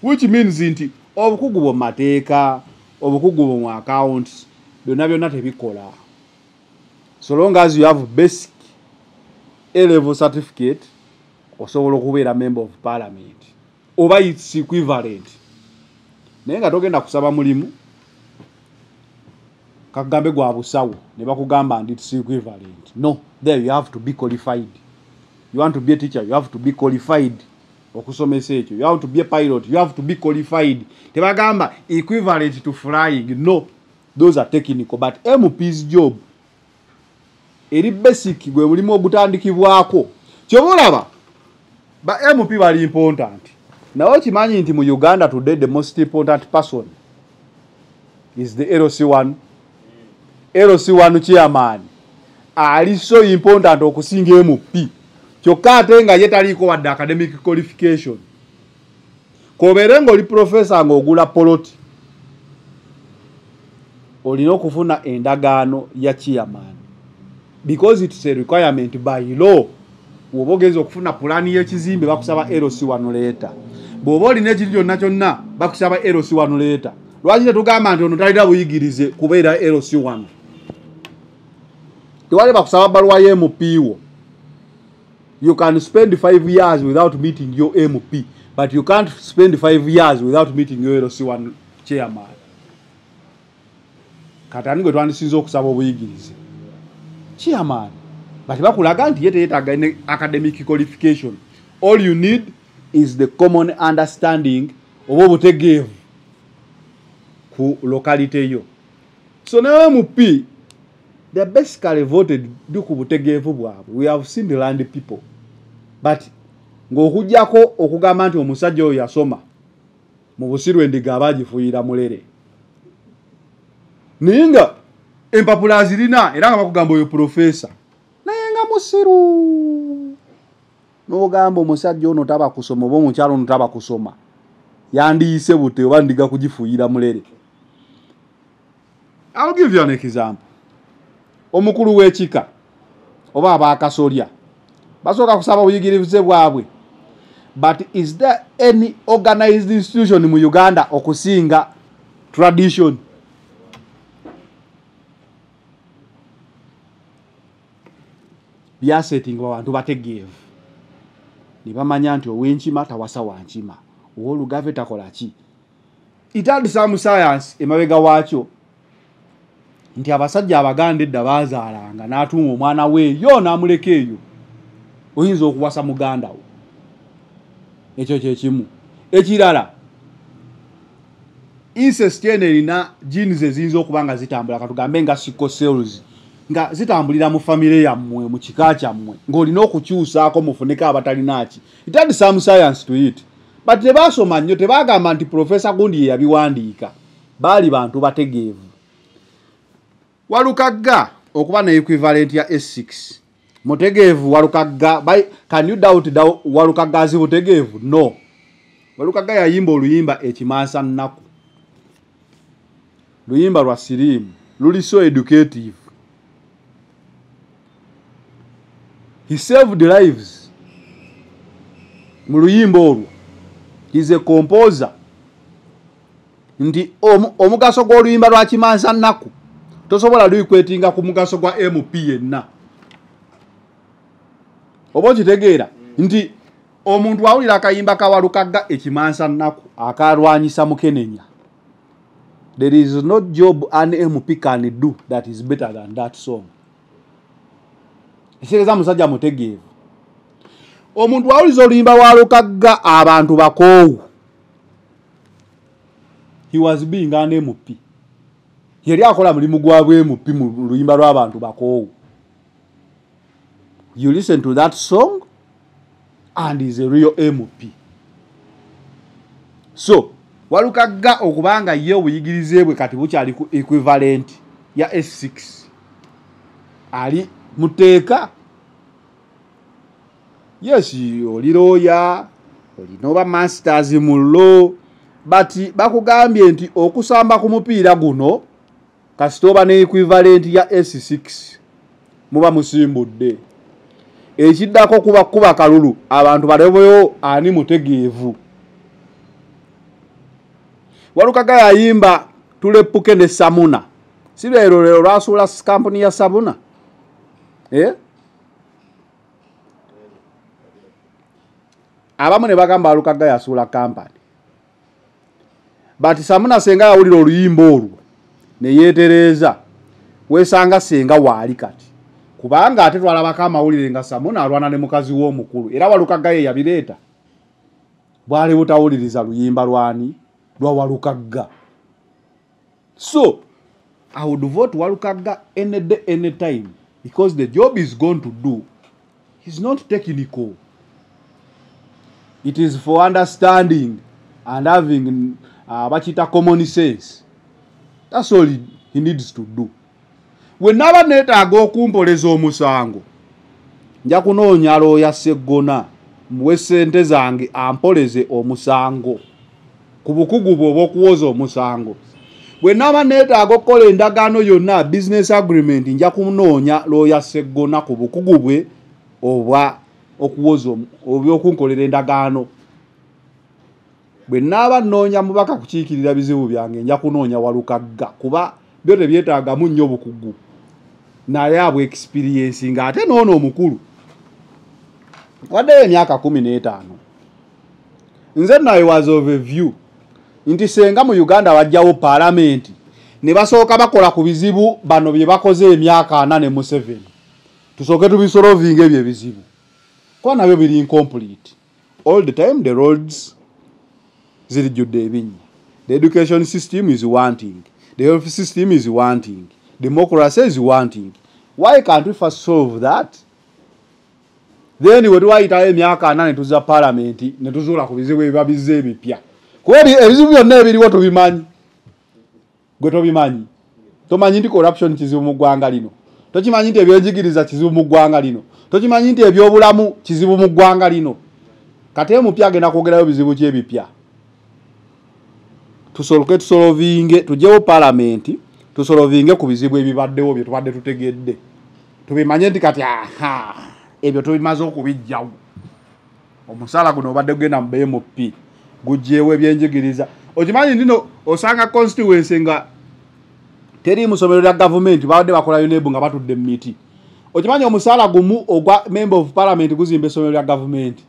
which means nti obukugu bwo mateeka, obukugu bwo mu accounts, byonna byonna tebikola. So long as you have basic A level certificate, osobola okubeera member of parliament oba its equivalent. Naye nga togenda kusaba mulimu kagambe gwa busawo ne bakugamba nti it's equivalent. No, there you have to be qualified. You want to be a teacher, you have to be qualified okusomesa ekyo. You have to be a pilot, you have to be qualified. Tebagamba equivalent to flying. No, those are technical. But MP's job eri basic, gwe mulimu ogutandikibwako. Kyova olaba ba MP bali important. Naye okimanyi nti mu Uganda today the most important person is the LC1. LC1 chairman ali so important okusinga MP, kyokka ate nga ye taliiko wadde academic qualification. Kobeere ng'oli professor ng'ogula poloti, olina okufuna endagaano ya chairman because it's a requirement by law. Bw'oba ogenza okufuna pulaani y'ekizimbe bakusaba LC1 letter, bw'oba olina ekintu kyonna kyonna bakusaba LC1 letter. Lwaki tetugamba nti ono talina buyigirize kubeera LC1? Tewali bakusaba bbaluwa y'MP wo. You can spend 5 years without meeting your MP, but you can't spend 5 years without meeting your LC1 chairman. Kati ani gwe twandisinze okusaba obuyigirize? Chairman. But bakulaga nti ye teyeetaaga academic qualification. All you need is the common understanding oba obutegeevu ku locality yo. So ne MP, they basically voted due ku butegeevu bwabwe. We have seen the land people, but ng'okuggyako okugamba nti omusajja oyo yasoma, mu busiru endiga abagifuuyira mulere, naye nga empapula azirina era nga bakugamba oyo professor, naye nga musiru. N'ogamba omusajja ono taba kusoma oba omukyala ono taba kusoma, yandiyise bute oba ndiga kugifuuyira mulere. I'll give you an example. Omukulu w'ekika oba abakasolya basooka kusaba buyigirize bwabwe, but is there any organized institution mu Uganda okusinga tradition? Byasettingibwa abantu bategeevu ne bamanya nti ow'enkima tawasa wankima, ow'olugave takola ki. It had some science emabega waakyo. Nti abasajja Abaganda edda baazaalanga n'atunga omwana we eyo n'amuleka eyo. Oyinza okuwasa muganda wo. Ekyo kye kimu. Ekirala, incest eno erina genes eziyinza okuba nga zitambula, katugambe nga sickle cells, nga zitambulira mu famire yammwe, mu kika kyammwe, ng'olina okukyusaako mufuneko abatalina ki. It had some science to it. But tebaasoma nnyo, tebagamba nti Professor gundi ye yabiwandiika. Baali bantu bategeevu. Walukagga okuba ne equivalent ya S6. Mutegeevu Walukagga. Can you doubt Walukagga azi butegeevu? No. Walukagga yayimba oluyimba Ekimansa Nnaku. Luyimba lwa siriimu. Luli so educative. He saved lives. Mu luyimba olwo. He's a composer. Nti omugaso gw'oluyimba lwa Kimansa Nnaku tosobola luyikwetinga ku mugaso gwa MP yenna. Oba okitegeera nti omuntu awulira akayimba ka Walukagga Ekimansa Nnaku akalwanyisa Mukenenya. There is no job an MP can do that is better than that song. Ekitegeeza musajja mutegeevu. Omuntu awuliza oluyimba lwa Walukagga abantu bakoowu. He was being an MP. Yali akola mulimu gwa bwe MP mu luyimba lw'abantu bakoowu. You listen to that song and is a real MP. So, Walukagga okubanga ye obuyigirize bwe kati bukyali ku equivalent ya S6. Ali muteeka. Yes, oli lawyer, olina oba masters mu law, but bakugambye nti okusamba ku mupiira guno kasita oba ne equivalent ya S6 muba musimbudde. Ekiddako kuba kuba kalulu abantu balebeyo ani mutegeevu. Walukagga yayimba tulepuke ne Samuna. Si leero leero lwasuula kampuni ya Samuna. Eh? Abamu ne bagamba Walukagga yasuula kampani. But Samuna senga yawulira oluyimba olwo ne yeetereeza, weesanga senga waali kati. Kubanga ate twalabako amawulire nga Samuna alwana ne mukazi w'omukulu, era Walukagga ye yabireeta. Bwali butawuliriza luyimba lwani lwa Walukagga. So, I would vote Walukagga any day, any time, because the job he's going to do is not technical. It is for understanding and having bakiyita common sense. That's all he needs to do. We naba neetaaga okumpoleza omusango, nja kunoonya looya Sseggona muwe ssente zange ampoleze omusango ku bukugu bwe obw'okuwoza omusango. Bwe naba neetaaga okukola endagaano yonna, business agreement, nja kunoonya looya Sseggona ku bukugu bwe obwa okuwoza obw'okunkolera endagaano. Bwe naaba nnoonya mubaka kukiikirira bizibu byange, nja kunoonya Walukagga kuba byo tebyetaagamu nnyo bukugu, naye abwe experience ng'ate n'ono omukulu waddeyo emyaka 15. Nze naye was of a view nti senga mu Uganda bajjawo paalamenti ne basooka bakola ku bizibu bano bye bakoze emyaka 4 ne Museveni, tusooke tubisolovinga ebyo ebizibu kuba nabyo biri incomplete. All the time the roads zirijjudde ebinnya, the education system is wanting, the health system is wanting, democracy is wanting. Why can't we first solve that? Then we tuwayitayo emyaka 4 ne tuzza paalamenti ne tuzuula ku bizibu ebiba bizze ebipya. Kuba ebizibu byonna ebiriwo tubimanyi. Gwe tobimanyi. Tomanyi nti corruption kizibu mu ggwanga lino. Tokimanyi nti ebyenjigiriza kizibu mu ggwanga lino. Tokimanyi nti ebyobulamu kizibu mu ggwanga lino. Kati omupya agenda kwogerayo bizibu ki ebipya? Tusoloke tusolovinge, tugyewo paalamenti, tusolovinge ku bizibu ebibaddewo bye tubadde tutegedde. Tubimanye nti kati aha, ebyo tubimaze okubiggyawo. Omusaala guno obadde gugenda mu BMP, guggyewo ebyenjigiriza. Okimanyi nti no osanga constituency nga teri mu ssomero lya gavumenti, babadde bakola UNEB nga batudde mu miti. Okimanyi omusaala gumu ogwa member of parliament guzimba essomero lya gavumenti.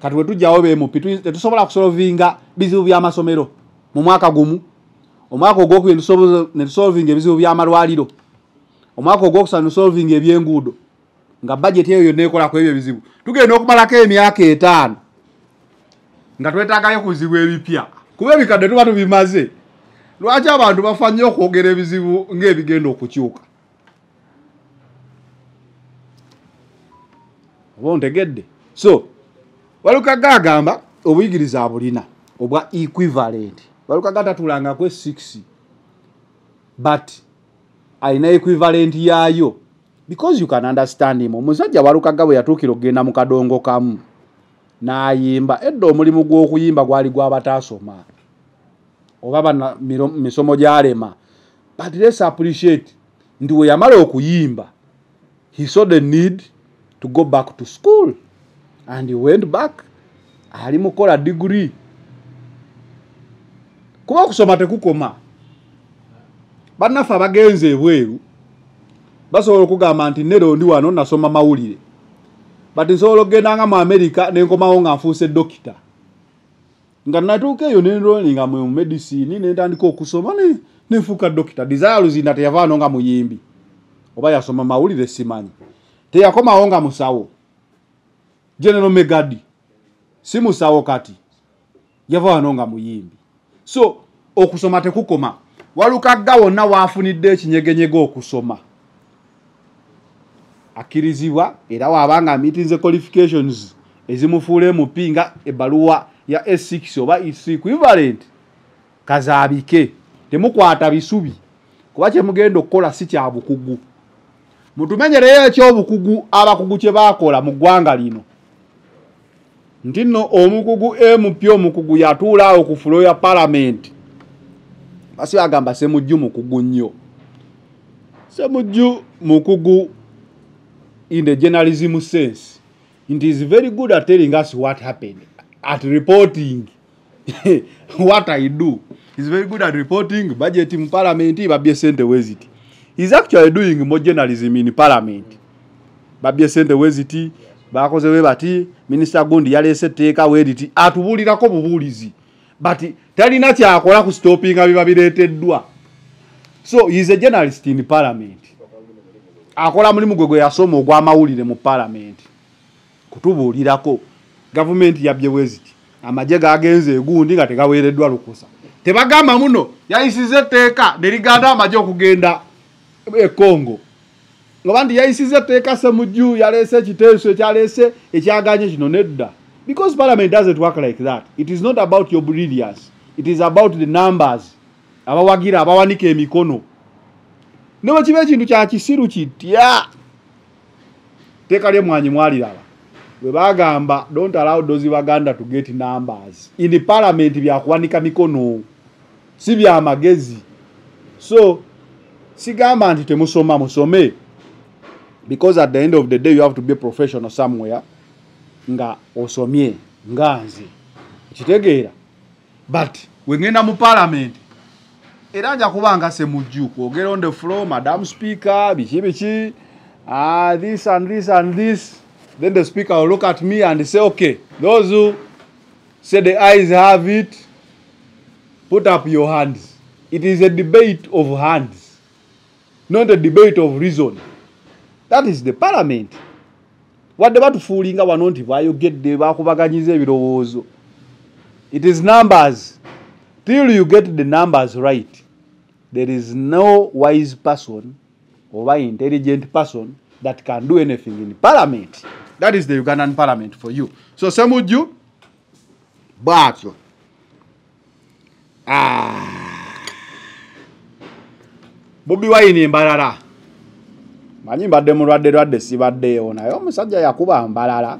Kati we tujjawo BMP tetusobola kusolovinga bizibu by'amasomero mu mwaka gumu. Omwaka ogwokubiri netusolvinga ebizibu by'amalwaliro. Omwaka ogwokusatu netusolvinga ebyenguudo, nga budget eyo yonna ekola ku ebyo ebizibu. Tugenda okumalako emyaka 5 nga twetaagayo ku bizibu ebipya, kuba ebikadde tuba tubimaze. Lwaki abantu bafa nnyo okwogera ebizibu ng'ebigenda okukyuka? Oba ontegedde? So Walukagga agamba obuyigirize abulina obwa equivalent. Walukagga tatulangako 6, but alina equivalent yaayo, because you can understand him. Omusajja Walukagga bwe yatuukira okugenda mu kadongo kamu n'ayimba, edda omulimu gw'okuyimba gwali gw'abataasoma oba bana misomo gyalema, but let's appreciate nti we yamala okuyimba, he saw the need to go back to school and he went back. Ali mukola degree, kuba okusoma tekukoma. Bannaffe abagenze ebweru basobola okugamba nti nero ndi wano nasoma mawulire, but nsobola okugenda nga mu America nenkomawo nga nfuuse dokita, nga natuuka eyo nenrolinga mu medicine nentandika okusoma nenfuuka dokita. Desire Luzinda teyava wano nga muyimbi oba yasoma mawulire simanyi, teyakomawo nga musawo. General Megadi si musawo kati, yava wano nga muyimbi. So okusoma tekukoma. Walukagga wonna waafunidde ekinyegenyege okusoma, akkirizibwa, era waabanga meeting qualifications ezimufuula MP nga ebbaluwa ya S6 oba EC equivalent, kazaabike. Temukwata bisubi, kuba kyemugenda okukola si kya bukugu. Mutumenyereyo ekyobukugu abakugu kye baakola mu ggwanga lino, nti nno omukugu MP omukugu yatuula awo ku floor ya parliament. Basi bagamba Semujju mukugu nnyo. Semujju mukugu in the journalism sense. It is very good at telling us what happened, at reporting what I do. He's very good at reporting budget in parliament, babye sente weziti. He's actually doing more journalism in parliament. Babye sente weziti, bakoze we bati, Minister Gundi yalese etteeka weriti, atubuulirako bubuulizi. But talina kyakola ku stoppinga biba bireeteddwa. So he's a journalist in parliament. Akola mulimu gwe gwe yasoma ogw'amawulire mu parliament, kutubuulirako gavumenti yabbye bweziti, amagye gagenze egundi nga tegaweereddwa lukusa. Tebagamba muno yayisiza etteeka ne liganda amagye okugenda e Congo, nga nti yayisiza etteeka Semujju yaleese ekiteeso ekyaleese ekyaganye kino. Nedda, because parliament doesn't work like that. It is not about your brilliance, it is about the numbers, abawagira abawanika emikono. Ne bwe kiba ekintu kya kisiru kitya, tteeka ly'emmwanyi mwaliraba bwe bagamba don't allow those Baganda to get numbers in the parliament. Byakuwanika mikono, si byamagezi. So sigamba nti temusoma, musome, because at the end of the day you have to be a professional somewhere, nga osomye nga nze kitegeera. But wengenda mu parliament era nja kubanga Semujju kwogera on the floor, Madam Speaker, biki biki, this and this and this. Then the speaker will look at me and say, okay, those who say the eyes have it, put up your hands. It is a debate of hands, not a debate of reason. That is the parliament. Wadde batufuulinga wano nti bayogedde bakubaganyiza ebirowoozo. It is numbers. Till you get the numbers right, there is no wise person or intelligent person that can do anything in parliament. That is the Ugandan parliament for you. So Semujju bw'atyo. Bobi Wine Mbarara, manyi mbadde mulwadde lwadde sibaddeewo, naye omusajja yakuba Mbarara.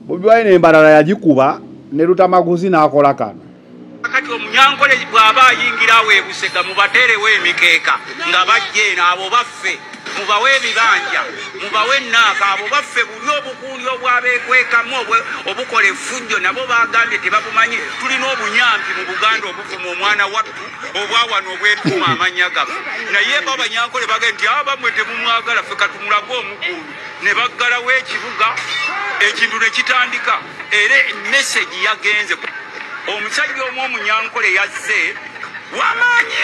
Bobi Wine Mbarara yagikuba ne Lutamaguzi n'akola kano. Kati omunyankole bw'aba ayingira awo e Busega, mubateerewo emikeeka nga bajja eno, abo baffe mubawe ebibanja, mubawe ennaaka, abo baffe. Buli obukundi obwabeekwekamu obukola effujjo nabo bagambye tebabumanyi. Tulina obunyampi mu Buganda obuvuma omwana wattu obwawano obwetuuma amannya gaffe, naye bo abanyankole bagambye nti abamwe temumwagala, ffe katumulage omugundu, ne baggalawo ekibuga, ekintu ne kitandika. Era message yagenze. Omusajja omu omunyankole yazze Wamaanyi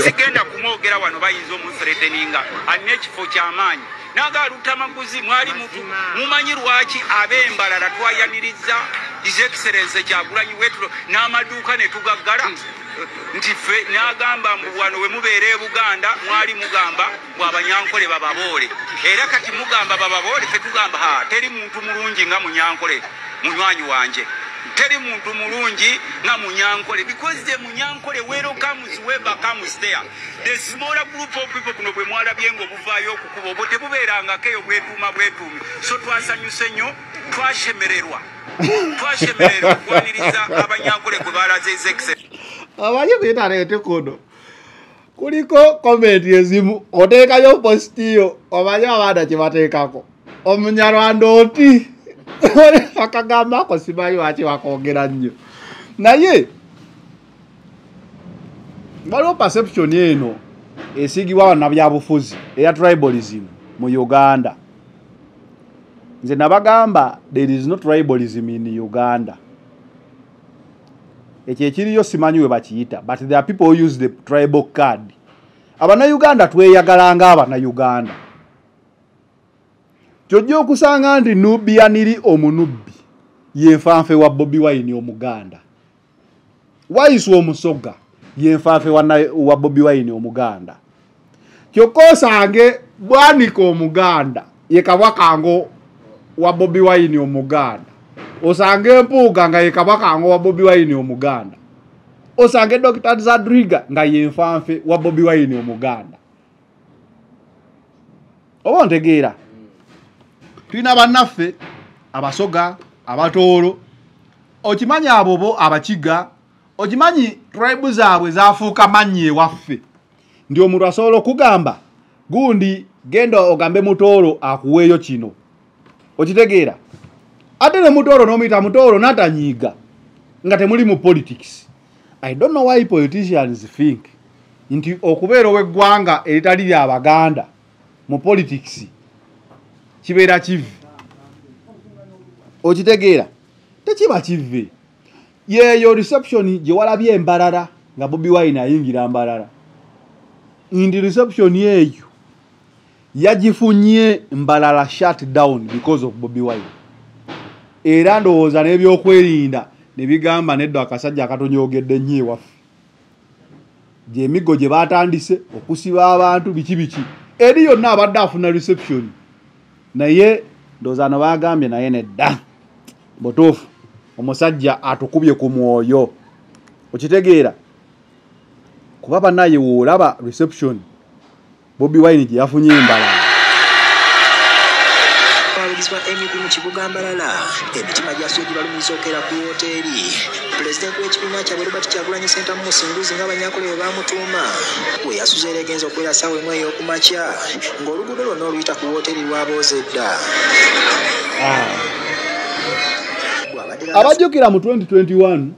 sigenda kumwogera wano, bayinza omuthreateninga, alina ekifo ky'amaanyi. Naga Lutamaguzi mwali mutu mumanyi lwaki ab'Embalala twayaniriza His Excellency Kyagulanyi wetulo n'amaduuka ne tugaggala nti ffe n'agamba mbu wano we mubeera e Buganda mwali mugamba bw Abanyankole bababoole, era kati mugamba bababoole, ffe tugamba ha teri muntu mulungi nga Munyankole munywanyi wanje, teri muntu mulungi nga Munyankole, because the Munyankole welcomes whoever comes there. The smaller group of people buno bwe mwalabye ng'obuvaayo okukuba obwo tebubeerangako eyo bwetuuma bwetuumi. So twasanyuse nnyo, twashemererwa okwaniriza Abanyankole gwe balaze His Excellency. Amanyi ku intaneti kuno kuliko comment ezimu oteekayo post yo omanyi abaana kye bateekako Omunyarwanda oti akagamba ako simanyi lwaki bakoogera nnyo, naye waliwo perception eno esiigibwa bannabyabufuzi eya tribalism mu Uganda. Nze nabagamba there is no tribalism in Uganda. Ekyo ekiriyo simanyi we bakiyita, but there are people who use the tribal card. Abannayuganda tweyagala nga Abannayuganda. Kyojja okusanga nti Nubianiri Omunubbi yenfanfe wa Bobi Wine Omuganda, Waiswa Omusoga yenfanfe wa Bobi Wine Omuganda, kyokka osange Bwanika Omuganda ye Kabwakango wa Bobi Wine Omuganda, osange Mpuuga nga ye Kabwakango wa Bobi Wine Omuganda, osange Dr. Zadriga nga yenfanfe wa Bobi Wine Omuganda. Oba ontegeera? Tulina bannaffe Abasoga, Abatooro, okimanyi abo bo Abakiga, okimanyi tribe zaabwe zafuuka manyi ewaffe. Ndi omuntu asobola okugamba gundi genda ogambe Mutooro akuweeyo kino, okitegeera? Ate ne Mutooro n'omuyita Mutooro n'atanyiiga nga temuli mu politics. I don't know why politicians think nti okubeera ow'eggwanga eritali lya Baganda mu politics kibeera kivi. Okitegeera? Tekiba kivi. Yeeyo reception gye walabye Embalala nga Bobi Wine ayingira Mbalala, ndi reception eyo yagifunye Mbalala shut down because of Bobi Wine. Era ndowooza n'ebyokwerinda ne bigamba nedda akasajja akatonyoogedde nnyo ewaffe, gy'emiggo gye baatandise okusiba abantu biki biki, eri yonna abadde afuna reception, naye ndowooza no baagambye naye nedda butuufu omusajja atukubye ku mwoyo. Okitegeera? Kuba bannaye woolaba reception Bobi Wine gye yafunye Embalala. Abawagizi ba NUP mu kibuga Mbalala emitima gyasuye gibalumiza okera ku woteeri. Pulezidenti w'ekibiina kyabwe Robert Kyagulanyi Ssentamu Musinguzi ng'Abanyankole bwe baamutuuma we yasuze era egenza okubeera ssaawa 1 ey'okumakya ng'oluguudo lwonna oluyita ku woteeri lwabooze dda. Abajjukira mu 2021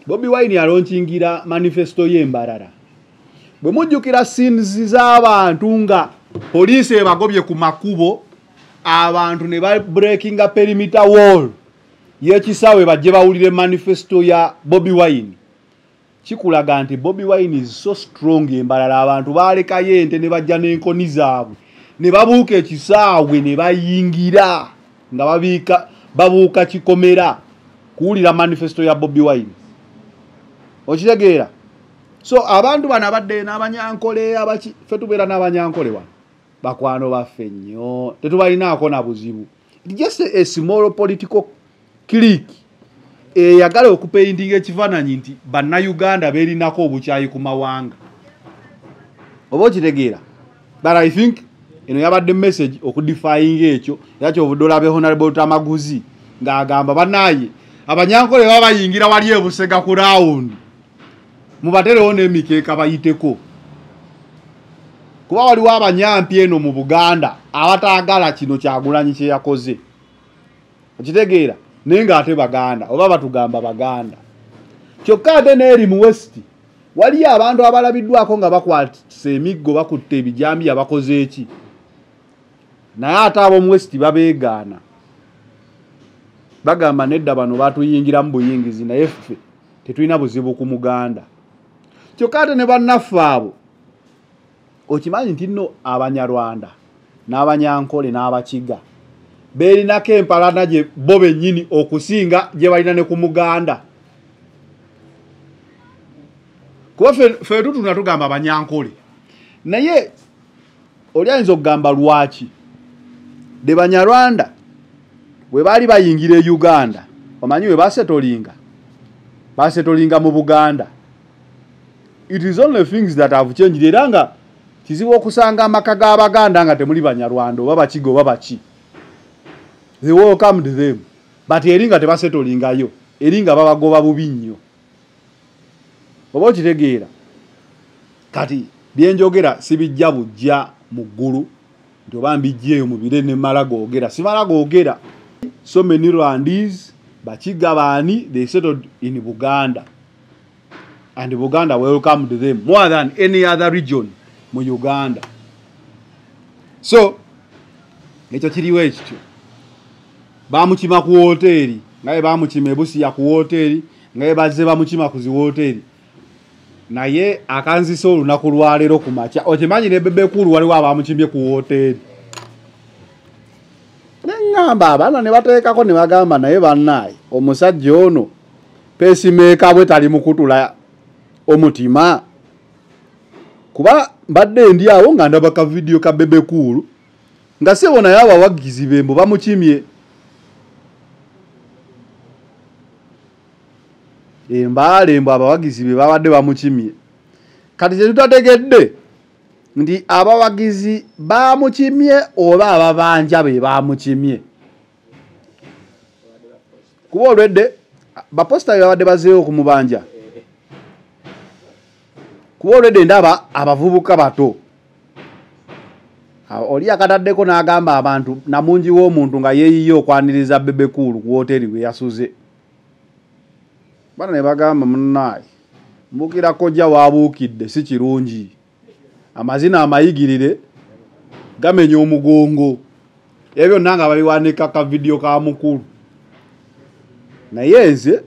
Bobi Wine yalonkingira manifesto ye Mbarara. Bwe mujjukira scenes z'abantu nga poliisi ebagobye ku makubo, abantu ne ba breakinga perimeter wall y'ekisaawe bajje bawulire manifesto ya Bobi Wine. Kikulaga nti Bobi Wine is so strong Embalala, abantu baalekayo ente ne bajja n'enkoni zaabwe ne babuuka ekisaawe ne bayingira nga babiika babuuka kikomera kuwulira manifesto ya Bobi Wine. Okitegeera? So abantu bano abadde n'Abanyankole abaki, ffe tubeera n'Abanyankole wano bakwano baffe nnyo, tetubalinaako na buzibu. Just a small political clique eyagala okupeintinga ekifaananyi nti Bannayuganda beerinako obukyayi ku mawanga. Oba okitegeera? But I think eno yabadde message okudefyinga ekyo, era kyovudde olabe Honorable Lutamaguzi ng'agamba bannaaye Abanyankole baba bayingira wali e Busega ku round, mubaterewo n'emikeeka bayiteko, kuba waliwo abanyampi eno mu Buganda abataagala kino Kyagulanyi kye yakoze. Okitegeera? Naye ng'ate Baganda oba batugamba Baganda. Kyokka ate n'eri mu West waliyo abantu abalabiddwako nga bakwatisa emiggo, bakutte ebijambiya, bakoze eki, naye ate ab'omu West babeegaana, bagamba nedda bano batuyingiramu buyingizi, naye ffe tetulina buzibu ku Muganda. Kyokka ate ne bannaffe abo okimanyi nti nno Abanyarwanda n'Abanyankole n'Abakiga beerinako empalana gye bo bennyini okusinga gye balina ne ku Muganda. Kuba ffe tutuna tugamba Abanyankole, naye oli ayinza okugamba lwaki de Banyarwanda bwe baali bayingira e Uganda, omanyi we basetolinga mu Buganda. It is only things that have changed. Era nga kizibu okusanga amaka g'Abaganda nga temuli Banyarwanda oba Bakiga oba baki. They welcomed them, but eri nga tebasetolingayo, eri nga babagoba bubi nnyo. Oba okitegeera? Kati byenjogera sibijja bujja mu ggulu nti oba mbijjeeyo mu bire ne mmala googera, simala googera. So many Rwandese, Bakiga baani, they settled in Buganda, and Buganda welcomed them more than any other region mu Uganda. So ekyo kiriwo ekityo. Bamukima ku woteeri, nga bwe bamukima e Busia ku woteeri, nga bwe bazze bamukima ku zi woteeri. Naye akanzisa olunaku lwaleero ku makya, okimanyi ne Bebe Cool waliwo abamukimye ku woteeri. Neŋŋamba abaana ne bateekako ne bagamba naye bannaaye omusajja ono pacemaker bwe tali mukutula omutima. Kuba mbadde ndi awo nga ndaba ka vidiyo ka Bebe Cool nga ssebo naye abawagizi be mbu bamukimye. Embaale mbu abawagizi be babadde bamukimye. Kati kye tutategedde nti abawagizi bamukimye oba ababanja be bamukimye. Kuba olwedde baposita be babadde bazzeeyo okumubanja. Kuba olwedde ndaba abavubuka bato. Oli akataddeko n'agamba abantu namungi w'omuntu nga yeeyiye okwaniriza Bebe Cool ku woteeri we yasuze. Bana ne bagamba munnaaye mbukira kojja waabuukidde si kirungi. Amazina amayigirire gamenya omugongo. Ebyo byonna nga babiwanika ka vidiyo ka mukulu. Naye nze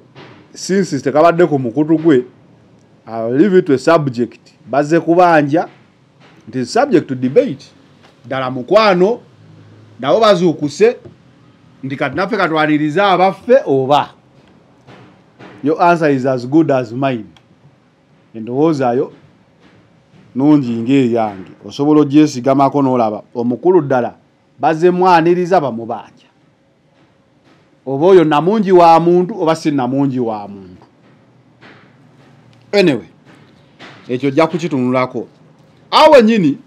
since tekabadde ku mukutu gwe, I'll leave it to a subject. Bazze kubanja nti subject to debate. Ddala mukwano nabo bazuukuse nti kati naffe katwanirize abaffe oba. Your answer is as good as mine. Endowooza yo nungi ng'eyange, osobola ogyesigamako n'olaba omukulu ddala bazze mwaniriza bamubanja. Oba oyo namungi wa muntu oba si namungi wa muntu. Anyway, ekyo ojja kukitunulako. Awo nnyini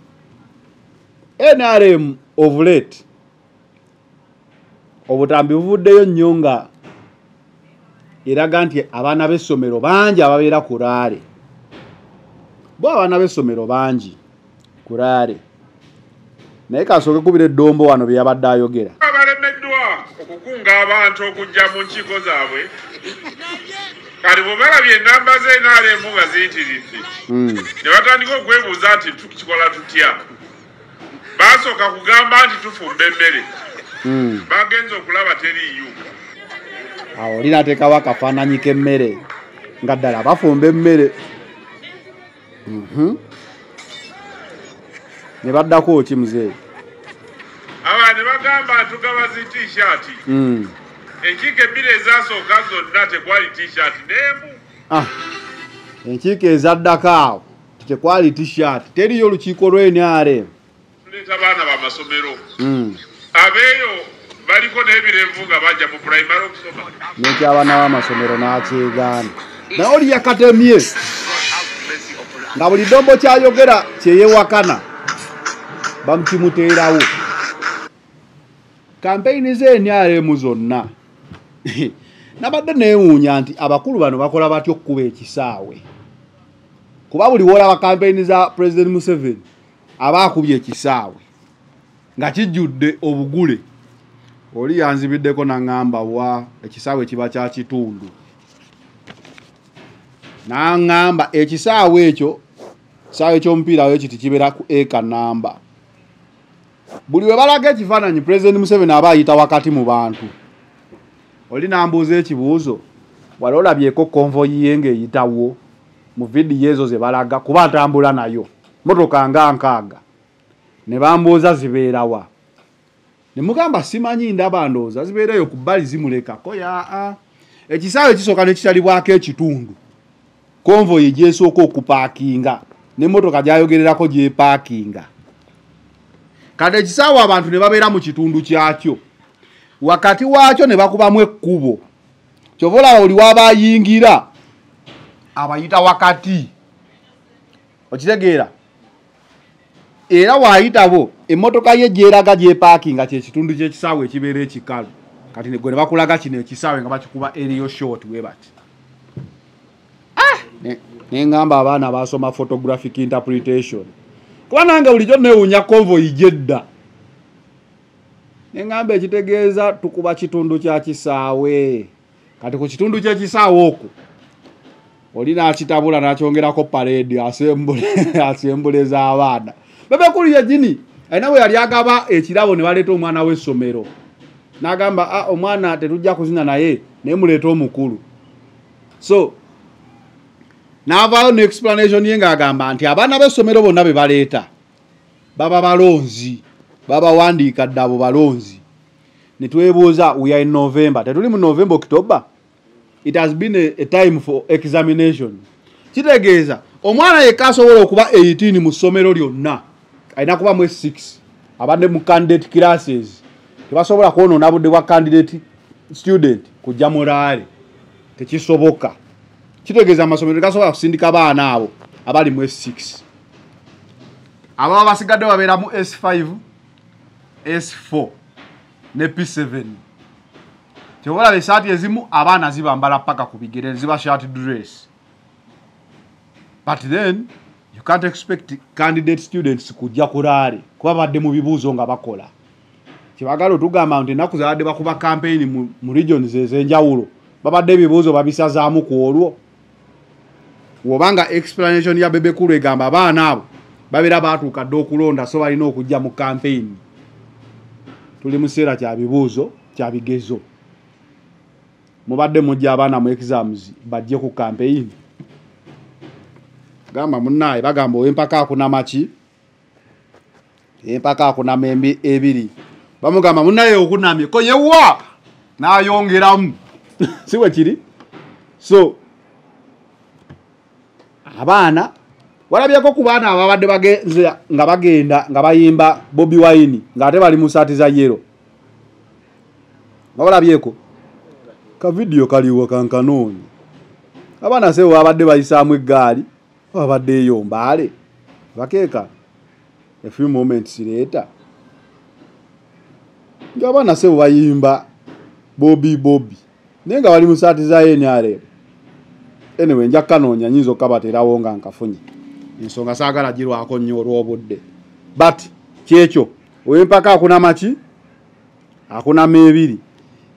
NRM of late obutambi buvuddeyo nnyo nga eraga nti abaana b'essomero bangi ababeera ku rally. Bo abaana b'essomero bangi ku rally. Naye kasooke kubira eddombo wano bye yabadde ayogera. Abalemeddwa okukunga abantu okujja mu nkiiko zaabwe, kati bwe balabye ennamba z'NRM nga ziyitiridde, ne batandika okwebuuza nti tukikola tutya. Baasooka kugamba nti tufumba emmere, bagenze okulaba teriiyo. Awo oli n'ateekawo akafaananyi k'emmere nga ddala bafumba emmere. Ne baddako ki muzeeyi? Aba ne bagamba tugaba zi t-shirt. Enkiiko ebbiri ezasooka zonna tekwali t-shirt n'emu. Enkiiko ezaddako awo tekwali t-shirt, teriyo olukiiko lw'NRM. Tuleeta abaana b'amasomero. Abeeyo baliko n'ebirevu nga bajja mu primary okusoma. N'ekyabaana b'amasomero n'akyegaana. Naye oli yakatemye nga buli ddombo kyayogera kyeyewakana bamukimuteerawo. Kampeyini z'NRM zonna nabadde neewuunya nti abakulu bano bakola batya okkuba ekisaawe. Kuba buli w'olaba kampeyini za President Museveni aba akubye ekisaawe nga kijjudde obugule. Oli yanzibiddeko n'aŋŋamba wa ekisaawe kiba kya kitundu. N'aŋŋamba ekisaawe ekyo, kisaawe ky'omupiira we kiti kibeera ku eka namba. Buli we balaga ekifaananyi President Museveni aba ayita wakati mu bantu. Oli n'ambuuza ekibuuzo, wali olabyeko konvoyi ye ng'eyitawo? mu vidiyo ezo ze balaga kuba ntambula nayo motoka nga 6 ne bambuuza zibeerawa ne mugamba simanyi ndaba ndowooza zibeereyo ku bbali zimulekako yaa ekisaawe kisooka ne kisalibwako ekitundu konvoyi gyesooka okupaakinga n'emmotoka gy'ayogererako gyepaakinga. Kati ekisaawe abantu ne babeera mu kitundu kyakyo, wakati waakyo ne bakubamu ekkubo. Kyova olaba buli waba ayingira abayita wakati, okitegeera? Era waayitabo emmotoka ye gyeraga gyepaakinga kyekitundu ky'ekisaawe ekibeera ekikalu. Kati gwe ne bakulaga kino ekisaawe nga bakikuba eriyo short bwe bati. Nengamba abaana basoma photographic interpretation, kuba nange bulijjo neewuunya convoy gyedda. Nengamba ekitegeeza tukuba kitundu kya kisaawe. Kati ku kitundu ky'ekisaawe okwo oli n'akitabula n'akyongerako parade asembuleza abaana. Bebe Cool yennyini alina bwe yali agaba ekirabo ne baleeta omwana w'essomero n'agamba omwana tetujja kuzina naye naye muleete omukulu. So n'avaayo ne explanation ye ng'agamba nti abaana b'essomero bonna be baleeta baba balonzi, babawandiika dda abo balonzi. Ne twebuuza, we are in November, tetuli mu November, October. It has been a time for examination. Kitegeeza omwana yekka asobola okuba 18 mu ssomero lyonna alina kuba mu S6 abadde mu candidate classes. Tebasobola kwonoona budde bwa candidate student kujja mu rally, tekisoboka. Kitegeeza amasomero tegasobola kusindika baana abo abali mu S6. Ababa basigadde babeera mu S5, S4 ne P7. Kyova olaba essaati ezimu abaana zibambala paka ku bigere, ziba shirt dress. But then you can't expect candidate students kujja ku rally kuba badde mu bibuuzo nga bakola. Kyebagala otugamba nti ennaku zabadde bakuba campaign mu regions ez'enjawulo babadde ebibuuzo babisazaamu ku olwo. Bw'obanga explanation ya Bebe Cool egamba abaana abo babeera baatuuka dda okulonda, so balina okujja mu campaign. Tuli mu kiseera kya bibuuzo kya bigezo. Mubadde mujja abaana mu exams bajje ku campaign. Gamba munnaye bagamba ow'empaka akunama ki? Empaka akunama ebiri. Bamugamba munnaye okunamye ko yewa n'ayongeramu. Si bwe kiri? So abaana walabyeko ku baana ababadde bagenze nga bagenda nga bayimba Bobi Wine ng'ate bali mu saati za yellow. Walabyeko ka video kaliwo kankanoonyi. Abaana sebo babadde bayisaamu eggaali, babadde eyo Mbale bakeeka a few moments later nga abaana sebo bayimba Bobi Bobi naye nga bali mu saati za NRM. Anyway, nja kanoonya nyinza okabateerawo nga nkafunye. Ensonga saagala girwako nnyo olw'obudde. But kyekyo ow'empaka akunama ki? Akunama ebiri.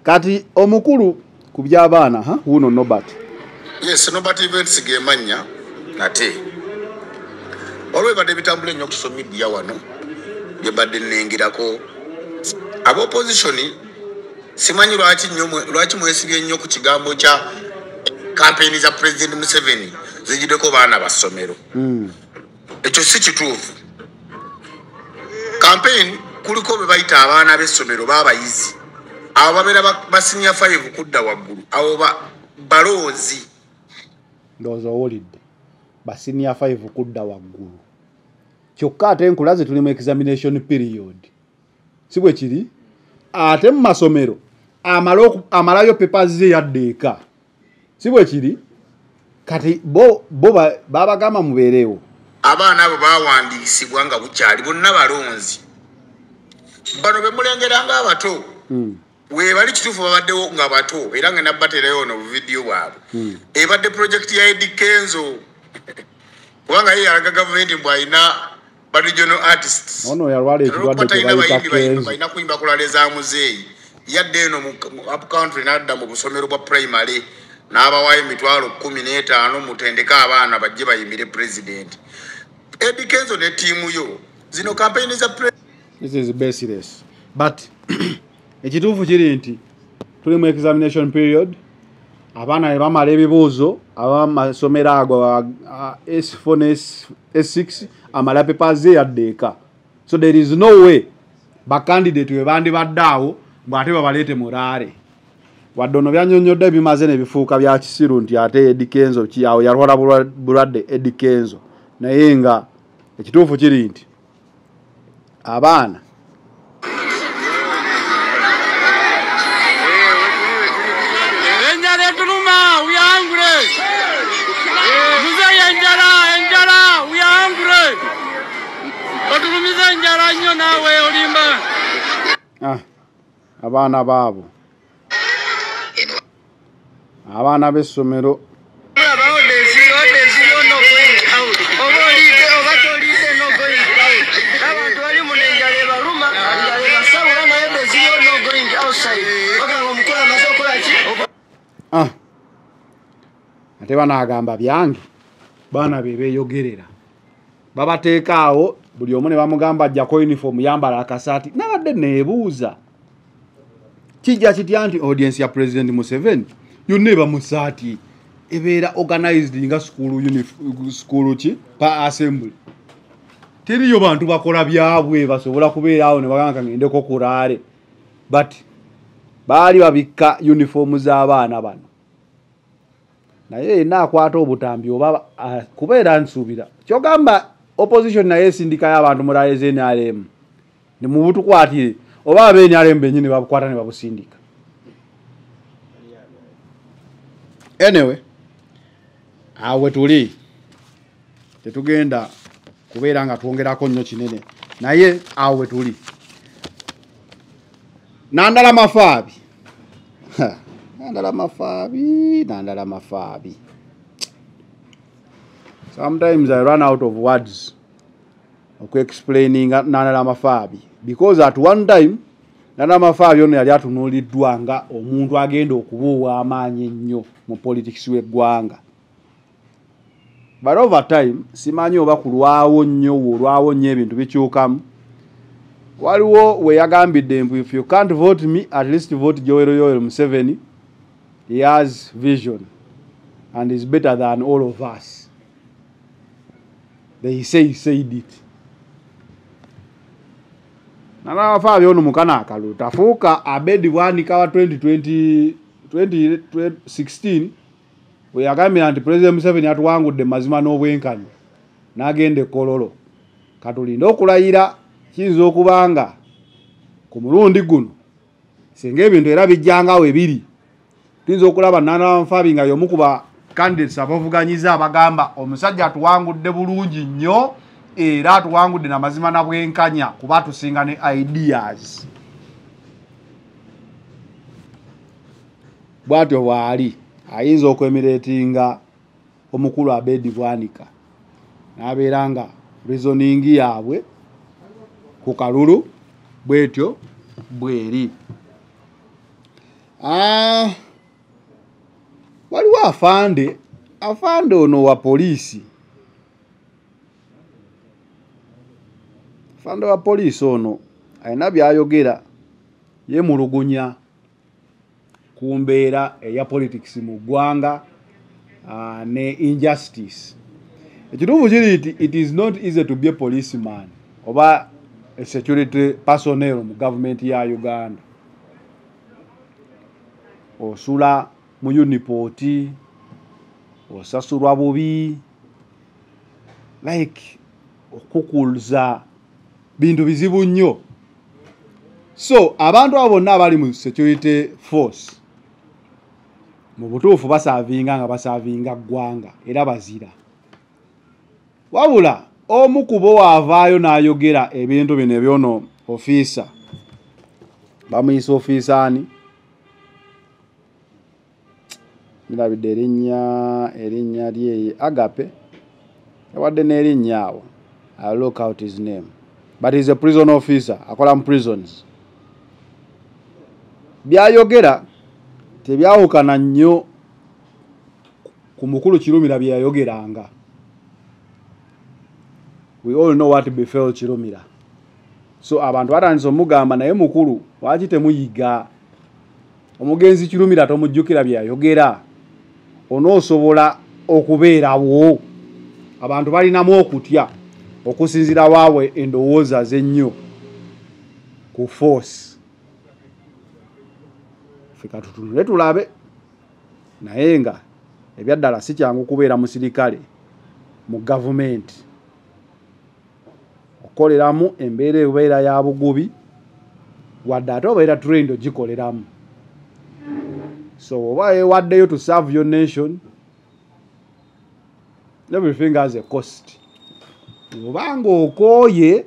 Kati omukulu ku by'abaana, wuno Nobert. Yes, Nobert events ge mannya nate. Waliwo ebadde bitambula ennyo ku social media wano bye badde nnengirako. Aba opposition simanyi lwaki mwesibye nnyo ku kigambo kya campaign za President Museveni zijiddeko baana ba ssomero. Ekyo si kituufu. Campaign kuliko be bayita abaana b'essomero b'abayizi. Abo babeera ba senior 5 kudda waggulu. Abo balonzi. Ndowooza owulidde. Ba senior 5 kudda waggulu. Kyokka ate enkulaze tuli mu examination period. Si bwe kiri? Ate mu masomero amalayo papers ze yadda eka. Si bwe kiri? Kati bo babagamba mubeerewo. Abaana abo bawandiisibwa nga bukyali bonna balonzi. Bano be mulengera nga abato. We bali kituufu babaddewo nga bato era nga nabbateerayo ono buvidiyo bwabwe. Ebadde project ya Eddy Kenzo. Kubanga ye yalaga gavumenti mbu alina ba regional artists. Ono yalwala ekirwadde kye bayita Kenzo. Balina kuyimba kulala eza muzeeyi. Yadde eno mu up country n'adda mu busomero bwa primary n'abawayo emitwalo 15 mutendeke abaana bajje bayimbire president. Eddy Kenzo ne ttiimu yo zino campaign za This is baseless. But ekituufu kiri nti tuli mu examination period. Abaana ne bamala ebibuuzo, abamasomero ago S4 ne S6 amala papers ze yadda eka. So there is no way bakandidate we bandibadde awo bw'ate babaleete mu rally. Wadde ono byannyonnyodde bimaze ne bifuuka bya kisiru nti ate Eddy Kenzo ki awo yalwala bulwadde Eddy Kenzo, naye nga ekituufu kiri nti abaana enjala etuluma, we are hungry. Muzeeyi enjala, enjala, we are hungry. Otulumiza enjala nnyo naawe olimba. Abaana baabo, abaana b'essomero. Oba olidde oba tolidde, no going out. Abantu bali muno enjala ebaluma, enjala ebasabula, naye there's no going outside. Bagamba omukulu amaze okukola ki? Ate banaagamba byange, baana be beeyogerera, babateeka awo buli omu ne bamugamba ajjako uniform, yambala akasaati. Nabadde neebuuza kijja kitya nti audience ya President Museveni yonna eba mu saati, ebeera organized nga school ki pa assembly. Teriyo bantu bakola byabwe basobola kubeera awo ne bagamba ngendeko ku rally, but baali babikka uniform z'abaana bano. Naye yenna akwata obutambi oba kubeera nsuubira kyogamba opposition naye esindikayo abantu mu rally z'NRM ne mubutukwatire, oba abe NRM bennyini babukwata ne babusindika. Anyway, awo tuli tetugenda kubeera nga twongerako nnyo kinene, naye awo tuli. Nandala Mafaabi, Nandala Mafaabi, Nandala Mafaabi. Sometimes I run out of words explaining Nandala Mafaabi, because at one time Nandala Mafaabi ono yali atunuuliddwa nga omuntu agenda okuba ow'amaanyi ennyo mu politics w'eggwanga. But over time simanyi oba kulwawo nnyo, olwawo nnyo ebintu bikyukamu. Waliwo we yagambidde mbu if you can't vote me, at least vote Joel Yoweri Museveni. He has vision and is better than all of us. They say he said it. Nandala Mafaabi ono mukana akalulu tafuuka Abedi Bwanika wa 2020 2016 we yagambira nti President Museveni atuwangudde mazima n'obwenkanya n'agenda e Kololo. Katulinde okulayira, kiyinza okuba nga ku mulundi guno singa ebintu era bijjangawo ebiri, tuyinza okulaba Nandala Mafaabi nga y'omu ku ba candidates abavuganyiza abagamba omusajja atuwangudde bulungi nnyo era atuwangudde n'amazima na bwenkanya kuba atusinga ne ideas. Bw'atyo bw'ali ayinza okwemireetinga omukulu Abedi Bwanika n'abeera nga reasoning yaabwe ku kalulu bwetyo bweri. Waliwo afande, afande ono wa poliisi, afande wa poliisi ono alina by'ayogera, yeemulugunya ku mbeera eya politics mu ggwanga ne injustice. Ekituufu kiri nti it is not easy to be a policeman oba a security personnel mu gavumenti ya Uganda. Osula mu uniport, osasulwa bubi, like okukuza bintu bizibu nnyo. So abantu abo bonna abali mu security force mu butuufu basaavinga nga basaavinga ggwanga era bazira. Wabula omu ku bo waavaayo n'ayogera ebintu bino ebyono ofiisa, bamuyisa ofiisa ani? Ndabidde erinnya lye Agape, yawadde n'erinnya awo. I look out his name, but he's a prison officer, akola mu prisons. Byayogera tebyawukana nnyo ku mukulu Kirumira bye yayogeranga. We all know what befell Kirumira. So abantu batandise omugamba naye mukulu lwaki temuyiga? Omugenzi Kirumira tomujjukira bye yayogera. Onoosobola okubeerawo. Abantu balinamu okutya okusinziira waabwe endowooza z'ennyo ku force. Ffe katutunule tulabe, naye nga ebyaddala si kyangu kubeera musirikale mu gavumenti. Okoleramu embeera ebeera ya bugubi, wadde ate obeera trained ogikoleramu. So oba weewaddeyo to serve your nation, everything has a cost. Obanga okooye,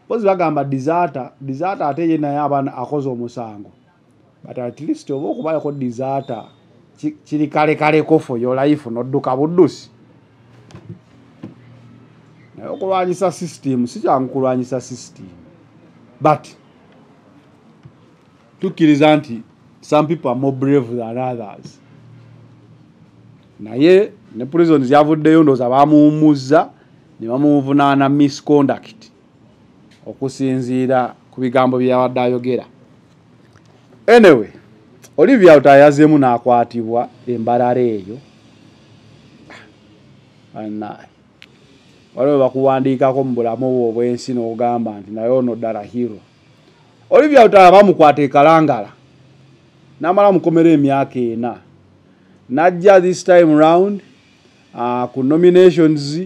pozi bagamba deserter, deserter ate ye naye abaana akoze omusango. But at least oba okubayako deserter kiri kalekaleko for your life, n'odduka buddusi. Naye okulwanyisa system si kyangu kulwanyisa system, but tukkiriza nti some people are more brave than others. Naye ne prisons yavuddeyo, ndowooza bamuwummuzza ne bamuvunaana misconduct okusinziira ku bigambo bye yabadde ayogera. Anyway, Olivia Lutaaya yazzeemu n'akwatibwa embalala eyo. Annaye, waliwo bakuwandiikako mu bulamu bwo obw'ensi n'ogamba nti naye ono ddala hero. Olivia Lutaaya bamukwata e Kalangala n'amala mukomera emyaka 4, n'ajja this time round ku nominations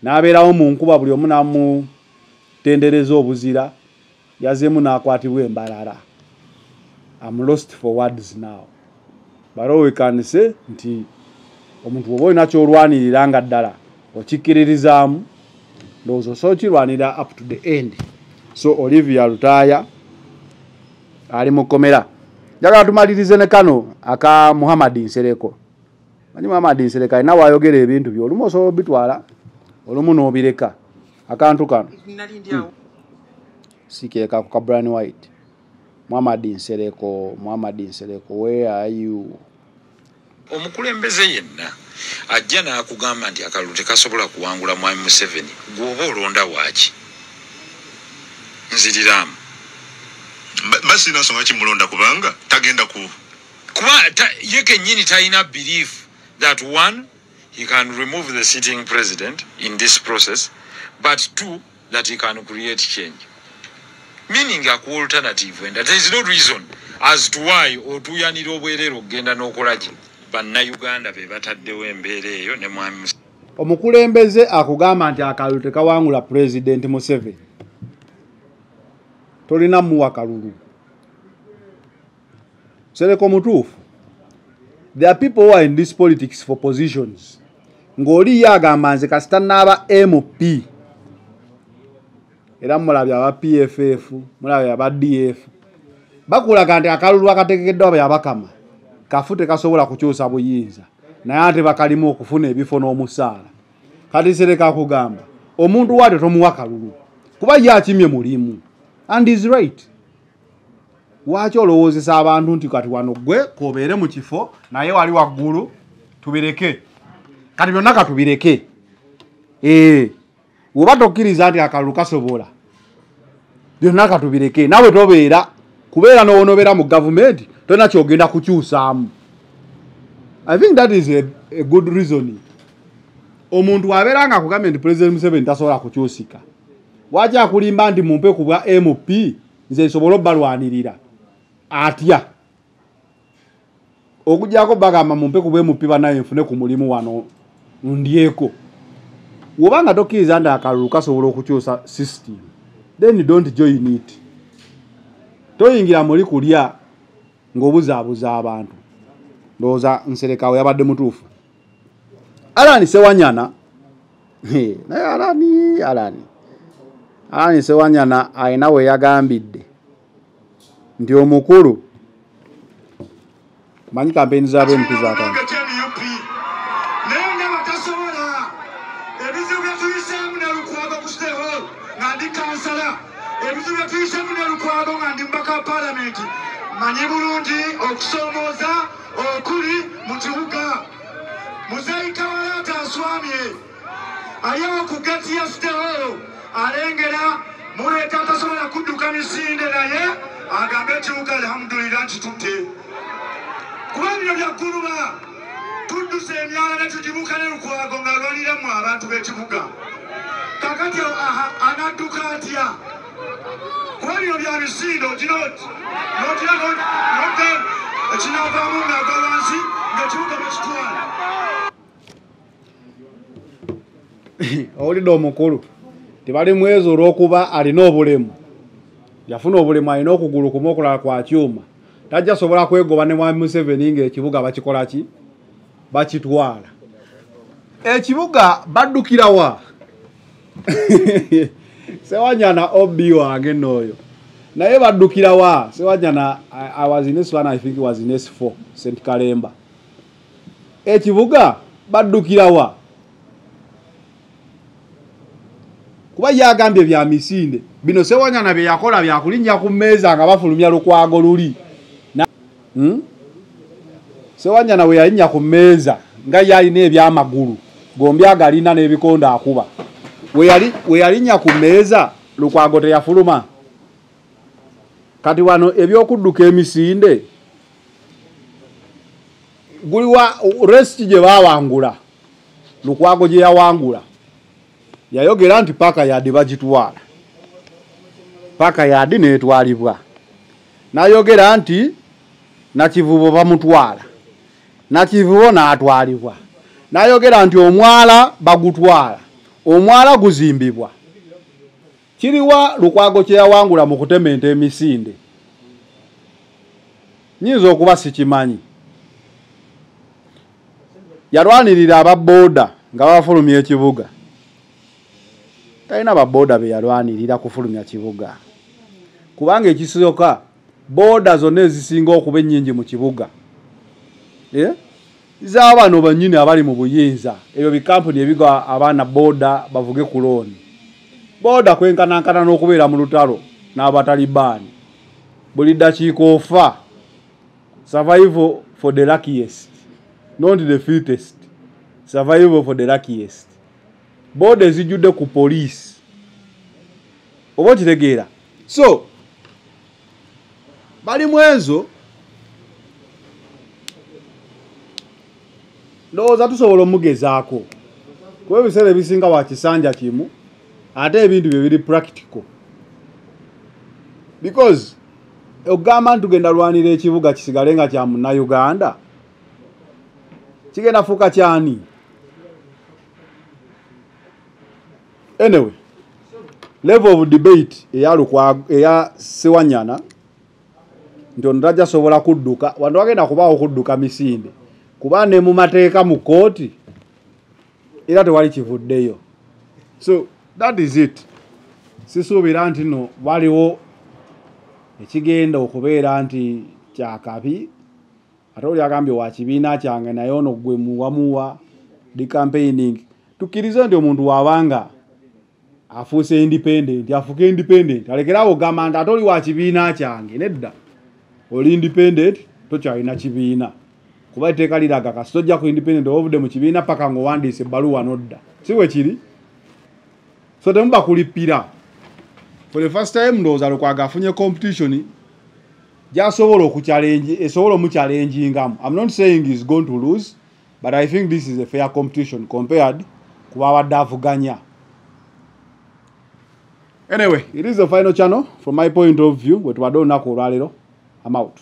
n'abeerawo mu nkuba, buli omu n'amutendereza obuzira. Yazzeemu n'akwatibwa embalala. I'm lost for words now, but all we can say nti omuntu oba olina ky'olwanirira nga ddala okikkiririzaamu, ndowooza osobola okirwanira up to the end. So Olivia Lutaaya ali mu kkomera. Njagala tumalirize ne kano aka Muhammad Nsereko. Manyi Muhammad Nsereko alina waayogera ebintu bye, olumu osobola obitwala, olumu n'obireka. Akantu kano si keekako ka Brian White. Muhammad Nsereko, Muhammad Nsereko, where are you? Omukulembeze yenna ajja n'akugamba nti akalulu tekasobola kuwangula mwami Museveni, gw'oba olonda waaki? Nziriraamu. Mba sirina nsonga kimulonda kubanga tagenda ku kuba ye kennyini talina belief that one, he can remove the sitting president in this process, but two, that he can create change, meaning akuwa alternative and there is no reason as to why otuyanira obwerere okugenda n'okola ki. Bannayuganda be bataddewo embeera eyo ne mwami. Omukulembeze akugamba nti akalulu tekawangula President Museveni, tolina muwa kalulu. Nsereko mutuufu. There are people who are in this politics for positions. Ng'oli ye agamba nze kasita naaba MP, era mulabye aba PFF, mulabye aba DF, bakulaga nti akalulu akategekeddwa byabakama kafu tekasobola kukyusa buyinza, naye ate bakalimu okufuna ebifo n'omusaala. Kati Nsereko akugamba omuntu waate tomuwa kalulu kuba ye akimye mulimu, and is right. Lwaki olowoozesa abantu nti kati wano gwe kobeere mu kifo naye wali waggulu, tubireke kati byonna katubireke. Bw'oba tokkiriza nti akalulu kasobola, byonna katubireke, naawe tobeera kubeera n'onobeera mu gavumenti tolina kyogenda kukyusaamu. I think that is a good reasoning. Omuntu abeera nga akugambye nti President Museveni tasobola kukyusika, lwaki akulimba nti mumpe ku bwa MP nze nsobole obbalwanirira? Atya okuggyako bagamba mumpe ku bwa MP bannaye nfune ku mulimu wano ndyeko. Bw'oba nga tokkiriza nti akalulu kasobola okukyusa system, then don't join it. Toyingira muli kulya ng'obuzaabuza abantu. Ndowooza Nsereko awo yabadde mutuufu. Alani Sewanyana, naye Alani Sewanyana alina we yagambidde nti omukulu manyi kampeyini za MP zaatandika. Naye nga batasobola ebizibu bye tuyiseemu ne Lukwago ku City Hall nga ndi kansala, ebizibu bye tuyiseemu ne Lukwago nga ndi mubaka wa paalamenti, manyi bulungi okusoomooza okuli mu kibuga. Muzeeyi Kawalaata aswamye ali awo ku geeti ya City Hall alengera muleeta atasobola kudduka misinde, naye agambe ekibuga alhamdulillah nti tutte. Kuba bino bya gguluba, tuddusa emyala ne tugibuuka ne Lukwago ng'alwaniramu abantu b'ekibuga. Kakati anadduka atya? Kuba bino bya misindo, ogira nodda ekinaavaamu ng'agwa wansi ng'ekibuga bakitwala. Owulidde omukulu tebali mwezi olw'okuba alina obulemu, yafuna obulemu, alina okugulu kumu okulala kwa kyuma, tajja sobola kwegoba ne Mwami Museveni ng'ekibuga bakikola ki? Bakitwala. Ekibuga baddukira wa? Sewanyana obi wange n'oyo naye baddukira wa? Sewanyana, I was in S1, I think it was in S4, St. Kalemba. Ekibuga baddukira wa? Kuba yagambye bya misinde bino Sewanyana bye yakola byakulinnya ku mmeeza nga bafulumya Lukwago luli. Sewanyana we yalinnya ku mmeeza nga yalina ebyamagulu gombi agalina n'ebikonde akuba, we yalinnya ku mmeeza Lukwago teyafuluma. Kati wano ebyokudduka emisinde guliwa rest gye baawangula, Lukwago gye yawangula yayogera nti paka yadi bagitwala, paka yadi neetwalibwa. Nayogera nti Nakivubo bamutwala, Nakivubo n'atwalibwa. Nayogera nti omwala bagutwala, omwala guzimbibwa. Kiriwa Lukwago kye yawangula mu kutema ente emisinde? Nyinza okuba sikimanyi. Yalwanirira ababooda nga bafulumya ekibuga. Talina babooda be yalwanirira kufulumya kibuga, kubanga ekisooka booda zonna ezisinga okuba ennyingi mu kibuga z'abano bannyini abali mu buyinza. Ebyo bikampuni ebiga abaana booda bavuge ku looni. Booda kwenkanankana n'okubeera mu lutalo n'abatalibaani, buli ddakiika ofa. Survival for the luckiest, not the fittest. Survival for the luckiest. Booda ezijjudde ku poliisi, oba okitegeera? So bali mwezo ndowooza tusobola omugezaako, kuba ebiseera ebisinga wa kisanja kimu ate ebintu bye biri practical, because okugamba nti tugenda lwanira ekibuga kisigale nga kya Munnayuganda, kigenda fuuka kyani? Anyway, level of debate eya Lukwago eya Sewanyana nti ono tajja sobola kudduka, wano wagenda kubaawo kudduka misinde, kuba ne mu mateeka mu kkooti era tewali kivuddeyo. So that is it. Sisuubira nti no waliwo ekigenda okubeera nti kyakabi. Ate oli agambye wa kibiina kyange naye ono gwe muwamuwa di campaigning. Tukkirize nti omuntu wabanga afuuse independent, afuke independent, alekerawo ogamba nti ate oli wa kibiina kyange. Nedda, oli independent, tokyalina kibiina, kuba etteeka liraga kasita ojja ku independent oba ovudde mu kibiina paka ng'owandiise ebbaluwa nodda, si bwe kiri? So temuba kulipira. For the first time ndowooza Lukwago afunye competition gy'asobola okuchallenge, esobola omuchallengingamu. I'm not saying he's going to lose, but I think this is a fair competition compared ku babadde avuganya. Anyway, it is the final channel from my point of view. Bwe tubadde olunaku olwaleero, I'm out.